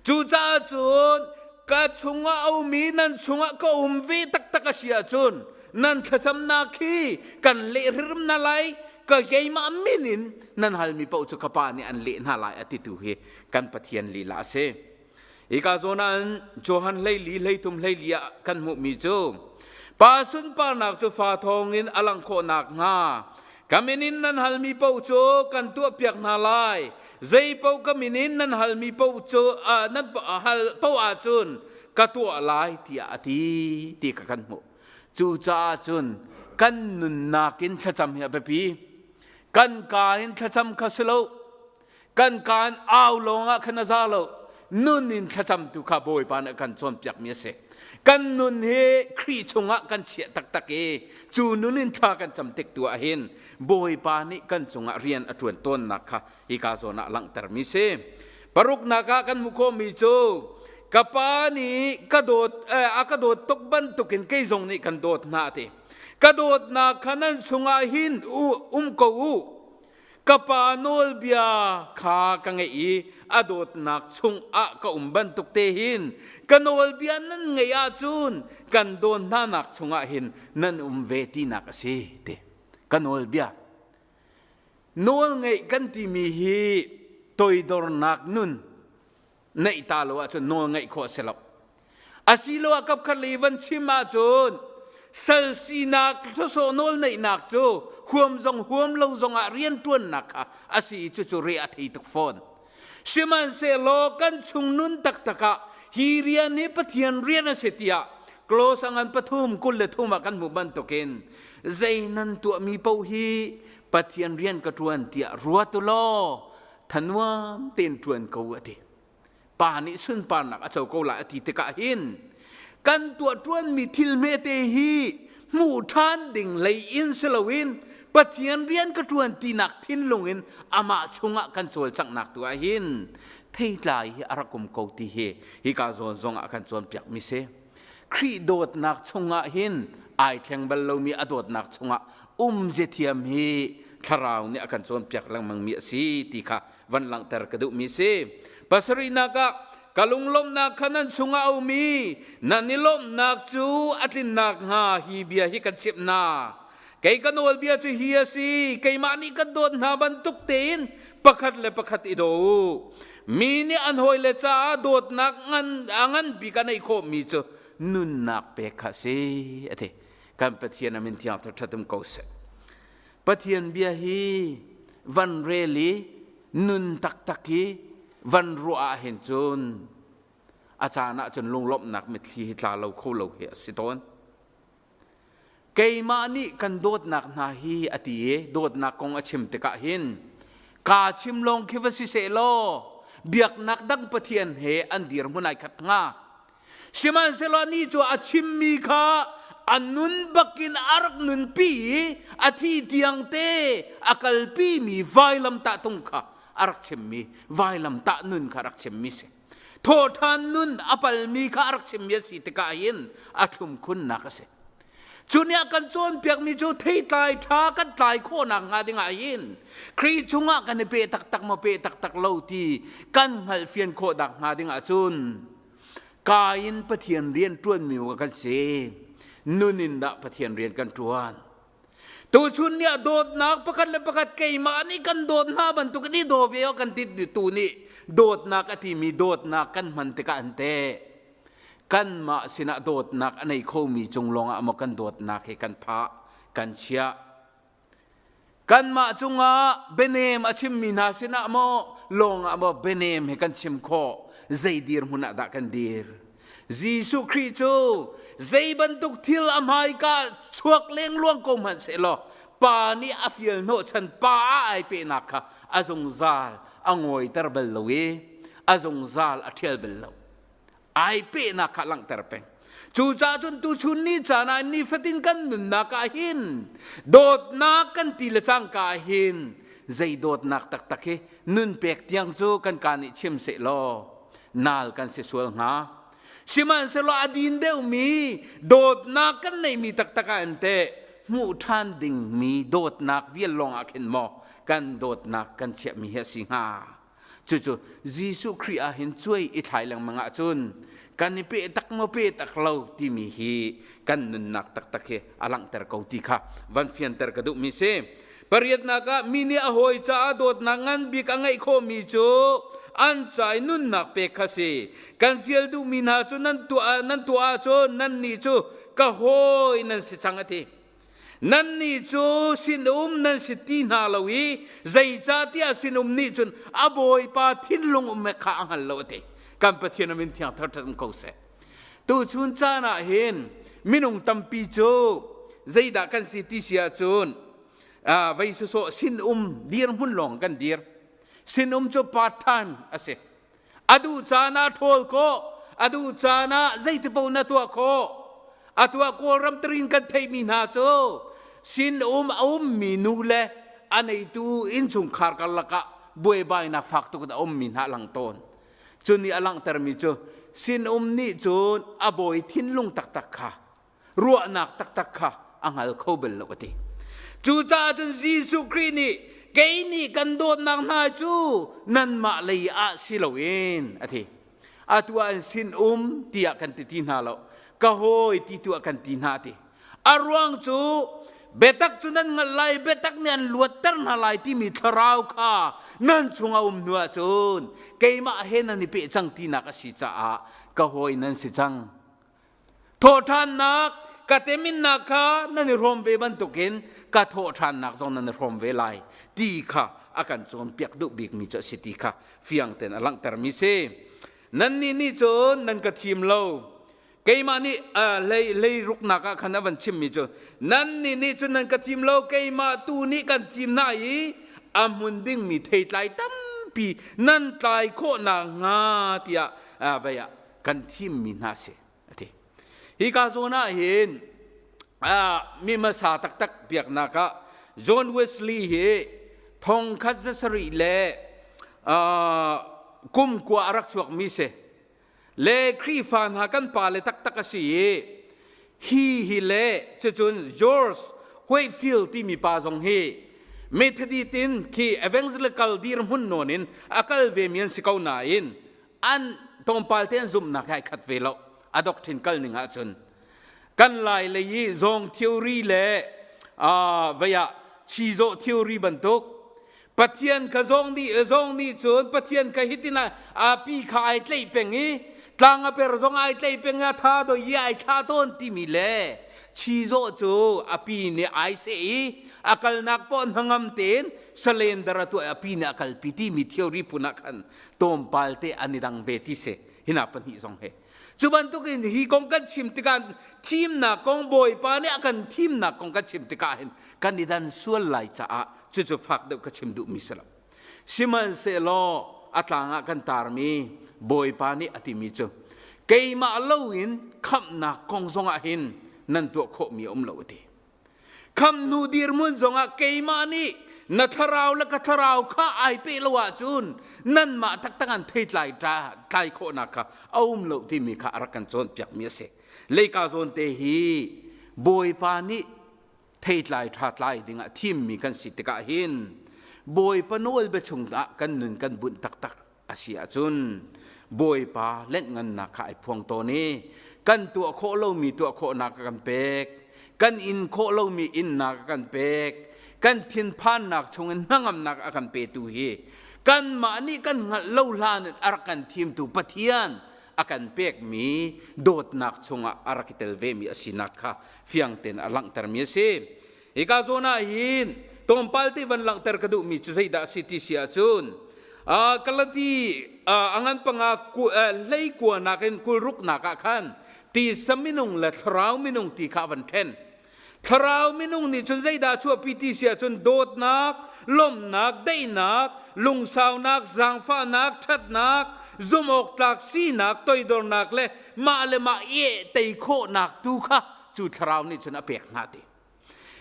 Cucaah cun ka chungah a um i nan chungah ka um ve taktak a si ahcun nan thlacamnak hi kan lehrim na lai ka keimah min in nan halmi paoh cu ka pa nih an leh hna lai a titu hi kan Pathian lila a si. Hika zawn ah Johan 14 hleithum 14 ah kan hmuhmi cu pa sunparnak cu fa thawngin a langh khawh nakhnga ka min in nan halmi paoh cu kan tuahpiak hna lai zei paoh ka min in nan halmi paoh cu nan hal paoh ahcun ka tuah lai tiah a ti ti kha kan hmuh. Cucaah cun kan nunnak in thlacam hi a biapi. Kan kaa in thlacam kha si lo. Kan kaa in au lawng ah khan a za lo. Nun in thlacam tu kha Bawipa nih a kan cawnpiakmi a si. Kan nun hi Khrih chungah kan chiah taktak i cu nun in thla kan cam tik tu ah hin Bawipa nih kan cungah rian a ṭuan tawnnak kha hika zawn ah langhtermi si. Paruknak ah kan hmuh khawhmi cu ka pa nih ka dawt a ka dawt tuk bantukin kei zong nih kan dawt hna ti. Ka dawtnak kha nan chungah hin um ko u. Ka pa nawlbia kha ka ngeih i a dawtnak chungah ka um bantuk te hin ka nawlbia nan ngeih ahcun kan dawn hnanak chungah hin nan um ve tinak a si ti. Ka nawlbia Nawlngeih kan timi hi toidornak nun neih ta lo ahcun nawlngeih khawh a si lo. Asiloah kapkhat lei van chim ahcun sal sinak sawsawh nawlneihnak cu huam zong huam lo zongah rianṭuannak kha a si i cucu re a thei tuk fawn. Sihmanhsehlaw kan chung nun taktak ah hi rian hi Pathian rian a si tiah Close a ngan pathum 23 ah kan hmuh bantukin zei nan tuahmi paoh hi Pathian rian ka ṭuan tiah ruat u law thanuam tein ṭuan ko a ti. Pa nih sunparnak a co ko lai a ti tikah hin kan tuah ṭuanmi thil hmete hi hmuh ṭhan ding lei in si loin Pathian rian ka ṭuan tinak thinlung in amah chungah kan cawlcanghnak tu ah hin theitlai hi a rak um ko ti hi hika zawn zong ah kan cawnpiakmi si. Khrih dawtnak chungah hin ai thleng bal lomi a dawtnak chungah um ziathiam hi thlarau nih a kan cawnpiak lengmangmi a si ti kha van langhter ka duhmi si. Pasarihnak ah ka lunglawmhnak kha nan chungah a um i nan i lawmhnak cu a tlinnak hnga hi bia hi kan chimh hna. Kei ka nawlbia cu hi a si, keimah nih kan dawt hna bantuk tein pakhat le pakhat i daw u. Mi nih an hawile caah dawtnak ngan a ngan bik a neih khawhmi cu nunnak pek kha a si, a ti. Kan Pathian a min thiang ṭhat um ko seh. Pathian bia hi van rel i nun taktak hi van ruah ah hin cun a caan ah cun lunglawmhnak mitthli hi tla lo kho lo hi a si tawn. Keimah nih kan dawtnak hna hi a ti i dawtnak kong a chim tikah hin kaa chim lawng khi va si seh law biaknak dang pathian he an dirhmun ai khat hnga. Sihmanhsehlaw anih cu a chimmi kha a nun bakin a rak nunpi i a thi tiang te a kalpimi vailamtah tung kha a rak chimmi vailamtah nun kha a rak chimmi si. Thawhṭhan nun a palmi kha a rak chimmi a si tikah hin a thlum khunnak a si. Cu nih a kan cawnpiakmi cu theitlai ṭha kan tlai khawhnak hnga dingah hin Khrih chungah kan i pe taktak maw pe taktak lo ti kan hngalhfian khawh dak hnga dingah cun ka in Pathian rian ṭuanmi kan si. Nun in dah Pathian rian kan ṭuan. Tuchun ni ah dawtnak pakhat le pakhat keimah nih kan dawt hna bantuk in i daw ve awk kan ti tu nih dawtnak a timi dawtnak kan hman tikah an te kanmah sinah dawtnak a nei khomi cung lawngah maw kan dawtnak hi kan phah kan chiah Kanmah cungah bianem a chimmi hna sinah maw lawngah maw bianem he kan chim khawh? Zei dirhmun ah dah kan dir? Jesuh Khrih cu zei bantuk thil a hmaika chuak lengluang ko hmanh sehlaw Pa nih a fial hnawhchan Pa ah ai pehnak kha a zungzal a ngawiter bal lo i a zungzal a ṭhial bal lo. ai pehnak kha langhter peng. Cucaah cun tuchun ni caan ah nifatin kan nunnak ah hin dawtnak kan ti le cangka ah hin zei dawtnak taktak hi nun pek tiang cu kan ka nih chim seh law nal kan si sual hnga. Sihmanhsehlaw a din deuhmi dawtnak kan neihmi taktak ah in teh hmuh ṭhan dingmi dawtnak vial lawng ah khin maw kan dawtnak kan chiahmi hi a si hnga. Cucu Jesuh Khrih ah hin cuai i thlai lengmang ahcun kan i pe tak maw pe tak lo timi hi kan nunnak taktak hi a langhter ko ti kha van fianter ka duhmi si. Pariatnak ah mi nih a hawi caah dawtnak ngan bik a ngeih khawhmi cu an ca i nunnak pek kha si. Kan fial duhmi hna cu nan tuah nan tuah ahcun nannih cu ka hawi nan si cang a ti. Nannih cu sinum nan si ti hna lo i zeicahtiah sinum nih cun a bawipa thinlung um kha a hngal lo a ti. Kan Pathian a min thiang thar um ko seh. Tuchun caan ah hin minung tampi cu zeidah kan si ti si ahcun vei sawsawh sinum dirhmun lawng kan dir. Sinum cu part time a si. A duh caan ah ṭhawl khawh, a duh caan ah zeitipaoh na tuah khawh. A tuah Kawlram tarin kan theihmi hna cu sinum a ummi nu le a neitu innchungkhar karlak ah buaibainak fak tuk in a ummi hna a lang tawn. Cu nih a langhtermi cu sinum nih cun a bawi thinlung taktak kha ruahnak taktak kha a hngal kho bal lo a ti. Cucaah cun Jesuh Khrih nih kei nih kan dawtnak hna cu nanmah lei ah si loin a ti. Atu ah an sin um tiah kan ti ti hna lo. Ka hawi ti tu ah kan ti hna a ti. A ruang cu biatak cu nan hngalh lai, biatak nih an luatter hna lai timi thlarau kha nan chung a um hnu ahcun keimah he nan i peh cang tinak a si caah ka hawi nan si cang. Thawhṭhannak ka teminnak kha nan i hrawm ve bantukin ka thawhṭhannak zong nan i hrawm ve lai ti kha a kan cawnpiak duh bikmi cu a si ti kha fiang tein a langhtermi si. Nannih nih cun nan ka thim lo. Keimah nih hlei hlei ruknak ah khan a van chimmi cu nannih nih cun nan ka thim lo keimah tu nih kan thim hna i a hmun dingmi theitlai tampi nan tlai khawh nakhnga tiah vei ah kan thimmi hna si a ti. Hika zawn ah hin mi hmasa taktak biaknak ah John Wesley hi thongkhat zasarih le kum kua a rak chuakmi si. Le Khrihfa hna kan pale taktak a si i hi hi le cucun George Whitefield timi pa zong hi Methodist in khi evangelical dirhmun nawn in a kal ve mi an si ko nain an tlawmpal te an zumhnak he ai khat ve lo a doctrine kal ning ahcun kan lai lei i zawng theory le. vei ah chizawh theory bantuk Pathian kha zawng nih zawng nih cun Pathian kha hitin a pi kha ai tleih peng i tlang a per zong ai tleih peng i a tha doi i ai thlah tawn timi le chizawh cu a pi nih ai seh i a kalnak poah hnangam tein salendar a tuah i a pi nih a kalpi timi theory phun ah khan tlawmpal te an i dang ve ti si hina pahnih zong he cu bantukin hi kong kan chim tikah thimnak kong Bawipa nih a kan thimnak kong kan chim tikah hin kan i dan sual lai caah cucu fak deuh ka chim duhmi si lo sihmanhsehlaw a tlang ah kan tarmi Bawipa nih a timi cu keimah loin khamhnak kong zongah hin nan tuah khawhmi a um lo a ti Khamh hnu dirhmun zongah keimah nih na thlarau le ka thlarau kha ai peh lo ahcun nanmah taktak an theitlai tlai khawhnak kha a um lo timi kha a rak kan cawnpiakmi a si. Leika zawn te hi Bawipa nih theitlai ṭha tlai dingah thimmi kan si tikah hin Bawipa nawlbia chungah kan nun kan bunh taktak a si ahcun Bawipa lenhngannak kha ai phuang tawn i kan tuah khawh lomi tuah khawhnak a kan pek kan in khawh lomi innak a kan pek kan thinphannak chungin hnangamnak a kan petu hi kanmah nih kan hngalh lo hlan in a rak kan thimtu Pathian a kan pekmi dawtnak chungah a rak i tel vemi a sinak kha fiang tein a langhtermi a si. Hika zawn ah hin tlawmpal te van langhter ka duhmi cu zeidah a si ti si ahcun Galati a ngan panga hlei kuanak in kulruknak ah khan tisa minung le thlarau minung ti kha van ṭhen. Thlarau minung nih cun zeidah chuahpi ti si ahcun dawtnak, lawmhnak, daihnak, lungsaunak, zaangfahnak, ṭhatnak, zumhawktlak sinak, toidornak le mah le mah i tei khawhnak tu kha cu thlarau nih cun a pek hna ti.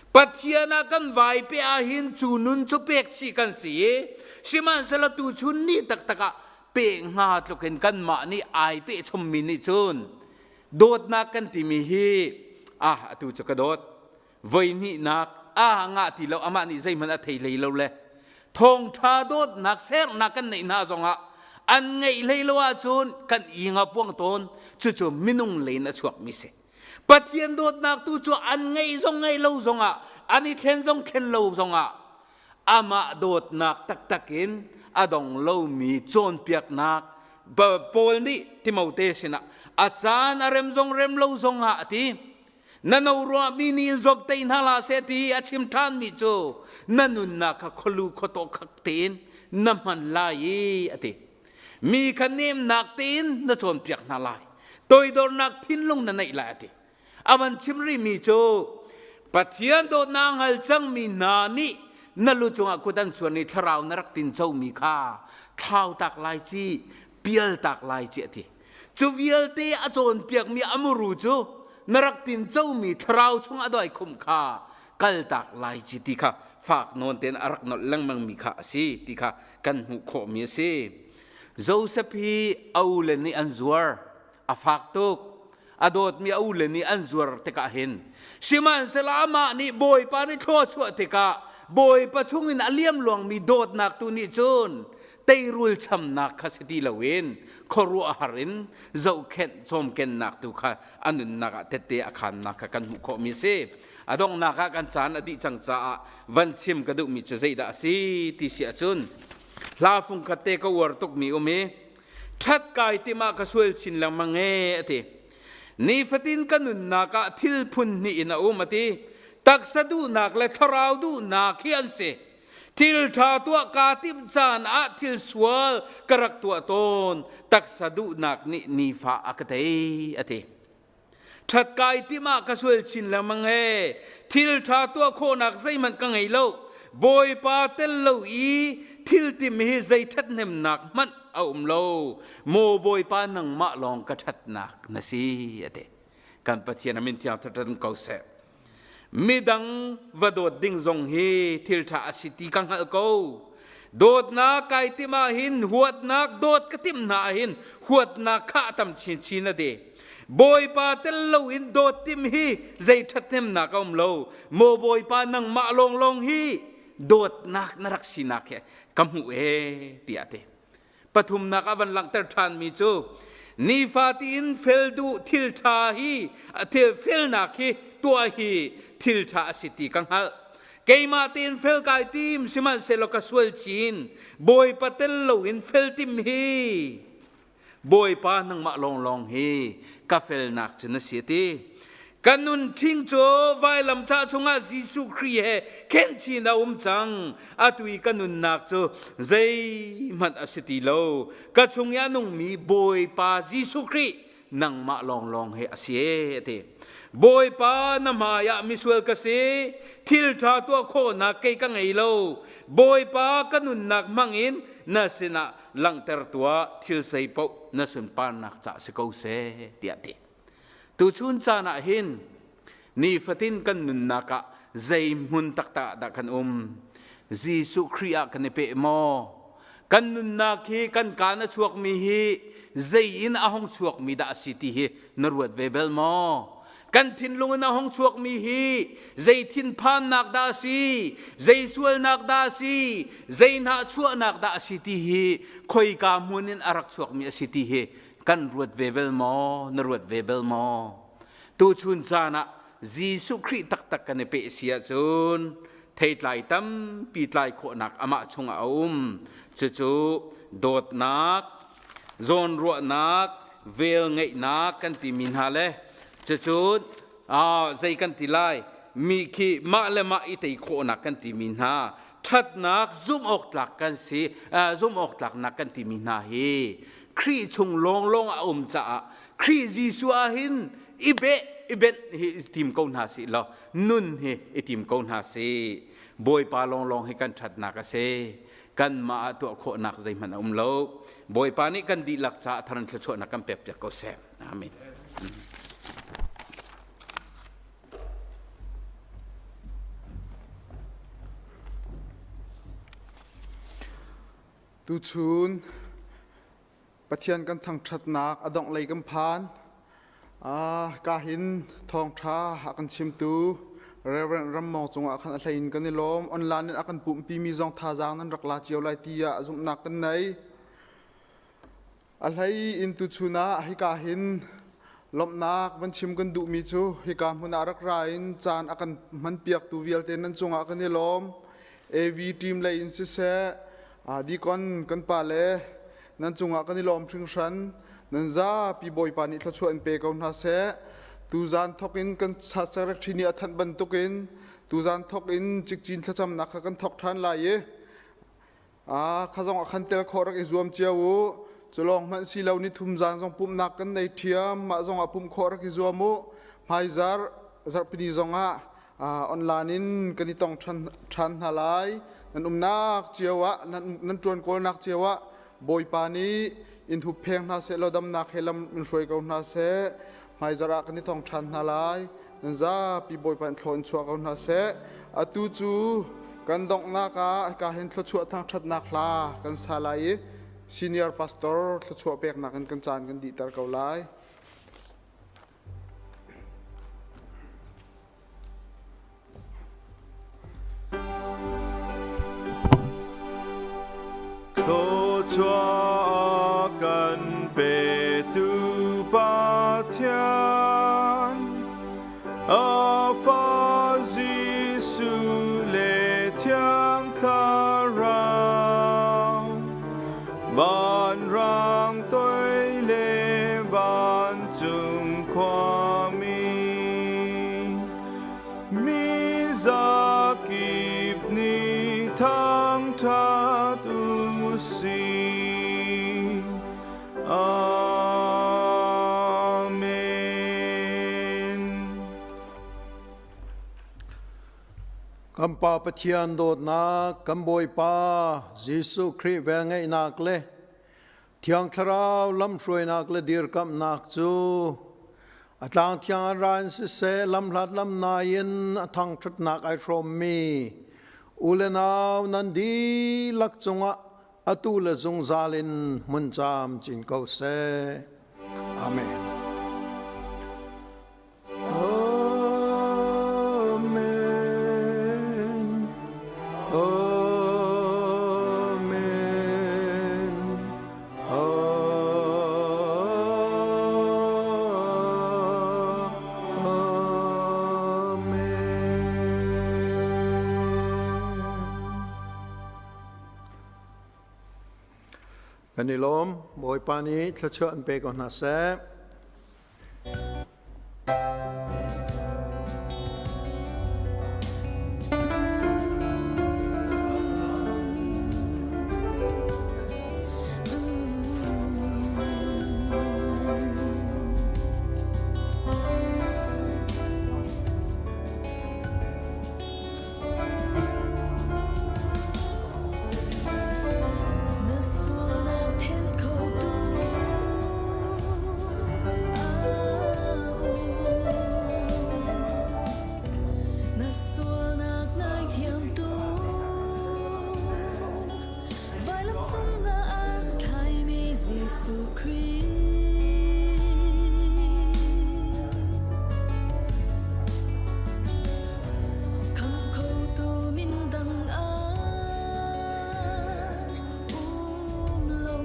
Pathian ah kan vai pe ahhin cu nun cu pek chih kan si i sihmanhsehlaw tuchun ni taktak ah pe hnga tluk in kanmah nih ai pe chommi nih cun dawtnak kan timi hi ah atu cu ka dawt voi hnihnak ah ngah ti lo amah nih zeihmanh a thei hlei lo le thawngṭha dawtnak sernak kan neih hna zongah an ngeih hlei lo ahcun kan i nga puang tawn cucu minung lei in a chuakmi si Pathian dawtnak tu cu an ngeih zong ngeih lo zongah an i thlen zong thlen lo zongah amah dawtnak taktak in a dong lomi cawnpiaknak Paul nih Timote sinah a caan a rem zong rem lo zongah a ti na no ruahmi nih in zawmhteih hna hlah seh ti a chim ṭhanmi cu na nunnak kha khualu khuataw khak tein na hman lai i a ti Mi kha nemnak tein na cawnpiak hna lai. Toidornak thinlung na neih lai a ti. A van chim rihmi cu Pathian dawtnak hngal cangmi hna nih na lu cungah kut an chuan i thlarau na rak tincomi kha thlautak lai ci, pialtak lai ci a ti. Cu vialte a cawnpiakmi a muru cu na rak tincomi thlarau chung a doi khum kha kaltak lai ci ti kha fak nawn tein a rak nolh lengmangmi kha a si ti kha kan hmuh khawhmi a si. Joseph hi a ule nih an zuar a fak tuk a dawtmi a ule nih an zuar tikah hin sihmanhsehlaw amah nih Bawipa nih thlua chuah tikah Bawipa chungin a liam luangmi dawtnak tu nih cun teirul chamnak kha si ti loin khuaruahhar in zohkhenh cawmkennak tu kha a nunnak ah tette a khannak kha kan hmuh khawhmi a si. A donghnak ah kan caan a dih cang caah van chim ka duhmi cu zeidah a si ti si ahcun hla fungkhat te ka uar tukmi um i ṭhat kai tim ah ka sual chin lengmang e a ti. Nifatin ka nunnak ah thil phun hnih in a um a ti. Taksa duhnak le thlarau duhnak hi an si. Thil ṭha tuah kaa timh caan ah thil sual ka rak tuah tawn. Taksa duhnak nih nifa a ka tei a ti. Ṭhat kai tim ah ka sual chin lengmang ee. Thil ṭha tuah khawhnak zeihmanh ka ngei lo. Bawipa tel lo i thil tim hi zei ṭhathnemnak hmanh a um lo. Maw Bawipa nangmah lawng ka ṭhatnak na si a ti. Kan Pathian a min thiang ṭhaṭan ko seh. Midang va dawt ding zong hi thil ṭha a si ti ka hngalh ko. Dawtnak kai tim ahhin huatnak dawt ka timh hna ahhin huatnak kha a tam chinchin a ti. Bawipa tel loin dawt tim hi zei ṭhathnemnak a um lo. Maw Bawipa nangmah lawnglawng hi dawtnak na rak sinak hi ka hmuh ee tiah a ti. Pathumnak a van langhter ṭhanmi cu. Nifa tiin fel duh thil ṭha hi thil felnak hi tuah hi thil ṭha a si ti ka hngalh. Keimah tein fel kai tim sihmanhsehlaw ka sual chin. Bawipa tel loin fel tim hi Bawipa nangmah lawnglawng hi ka felnak cu na si a ti. Ka nun ṭhing cu vailam ca chungah Jesuh Khrih he khenchin a um cang. Atu i ka nunnak cu zeihmanh a si ti lo. Ka chung i a nungmi Bawipa Jesuh Khrih nangmah lawnglawng he a si e a ti. Bawipa na hmai ah misual ka si. Thil ṭha tuah khawhnak kei ka ngei lo. Bawipa ka nunnak hmangin na sinah langhter tuah thil sei paoh na sunparnak ca si ko seh tiah ti. Tuchun caan ah hin nifatin kan nunnak ah zei hmun taktak ah dah kan um? Jesuh Khrih ah kan i peh maw? Kan nunnak hi kan kaan a chuakmi hi zei in a hung chuakmi dah a si ti hi na ruat ve bel maw? Kan thinlung in a hung chuakmi hi zei thinphannak dah a si? Zei sualnak dah a si? Zei hnahchuahnak dah a si ti hi khoika hmun in a rak chuakmi a si ti hi kan ruat ve bel maw? Na ruat ve bel maw? Tuchun caan ah Jesuh Khrih taktak kan i peh si ahcun theitlai tampi tlai khawhnak amah chungah a um. Cucu dawtnak, zawnruahnak, velngeihnak kan timi hna le cucu zei kan ti lai mi khi mah le mah i tei khawhnak kan timi hna ṭhatnak zumh awk tlak kan si zumh awk tlaknak kan timi hna hi Khrih chung lawnglawng a um caah Khrih Jesuh ah hin i beh i benh hi i tim ko hna sih law nun hi i tim ko hna sih Bawipa lawnglawng hi kan ṭhatnak a si kanmah ah tuah khawhnak zeihmanh a um lo Bawipa nih kan dihlak caah thar in thluachuahnak kan pek piak ko seh amen Tuchun Pathian kan thangṭhatnak a dongh lei kan phan. Ka hin thawngṭha a kan chimtu Reverend Rammawng cungah khan a hlei in kan i lawm. Online in a kan pumhpimi zong thazaang nan rak la cio lai ti ah zumhnak kan nei. A hlei in tuchun ah hika hin lawmhnak van chim kan duhmi cu hika hmun ah rak ra in caan a kan hmanpiaktu vialte nan cungah kan i lawm. AV team lei in siseh, deacon kan pa le nan cungah kan i lawm hringhran. Nan zapi Bawipa nih thluachuah in pe ko hna seh. Tuzaan thok in kan secretary nih a thanh bantukin tuzaan thok in cikcin thlacamnak kha kan thok ṭhan lai i Kha zong ah khan tel khawh rak i zuam cio u. Cu lawng hmanh si lo ni thum zan zong pumhnak kan nei ṭhiam. Mah zong ah pumh khawh rak i zuam u. Hmaizarh zarhpini zong ah online in kan i tong ṭhan hna lai. Nan umnak cio ah nan ṭuan kawlnak cio ah Bawipa nih in huppheng hna seh law damnak he lam in hruai ko hna seh. Hmaizarh ah kan i thong ṭhan hna lai. Nan zapi Bawipa in thlaw in chuah ko hna seh. Atu cu kan donghnak ah hika hin thluachuah thangṭhatnak hla kan sa lai i senior pastor thluachuah peknak in kan caan kan dihter ko lai. Thluachuah kan petu Pathian a fa Jesuh le Thiang Thlarau vanrang toi le vancung khuami Mi zakip nih thangṭhat u sih. Amen. Kan Pa Pathian dawtnak, kan Bawipa Jesuh Khrih velngeihnak le Thiang Thlarau lamhruainak le dirkamhnak cu a tlang thiang an ra in siseh lamhlat lamnai in a thangṭhatnak ai hrawmmi u le nau nan dihlak cungah atu le zungzal in hmun camcin ko seh. Amen. Amen. Amen. Amen. Kan i lawm. Bawipa nih thluachuah an pe ko hna seh. Na sualnak then kho tu Na sualnak ngaithiam tu Vailam cungah an thlaimi Jesuh Khrih. Khamh khotu min dang an um lo.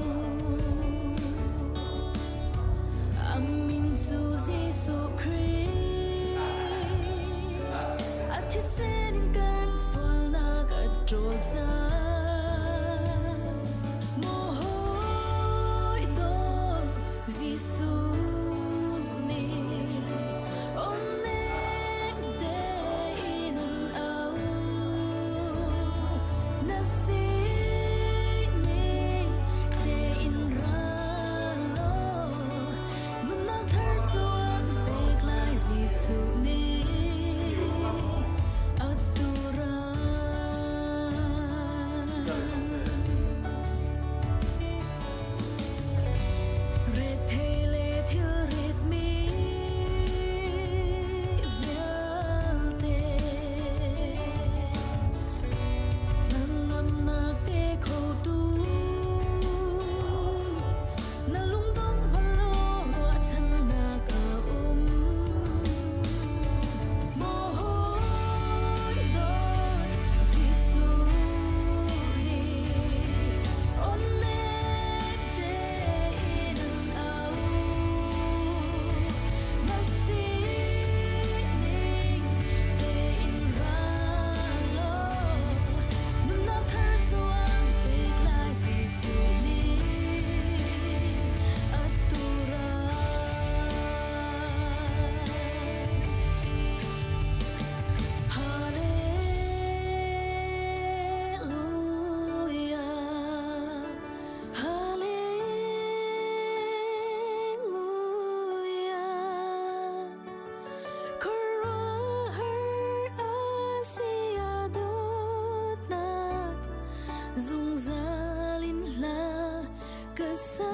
A min cu Jesuh Khrih. A thisen in kan sualnak a ṭawl cang. Maw hawi dawt Jesuh nih aw-nek tein an au. Na sining tein ra law, nunnak thar cu an pek lai Jesuh nih atu ra. Rethei le thilrit mi vialte hnangamnak pe khotu na lungdong hmanh law ruahchannak a um. Maw hawi dawt Jesuh nih aw-nek tein an au. Na sining tein ra law nunnak thar cu an pek lai Jesuh nih atu ra. Hallelujah, Hallelujah. Khuaruahhar a si a dawtnak zungzal in hla ka sa.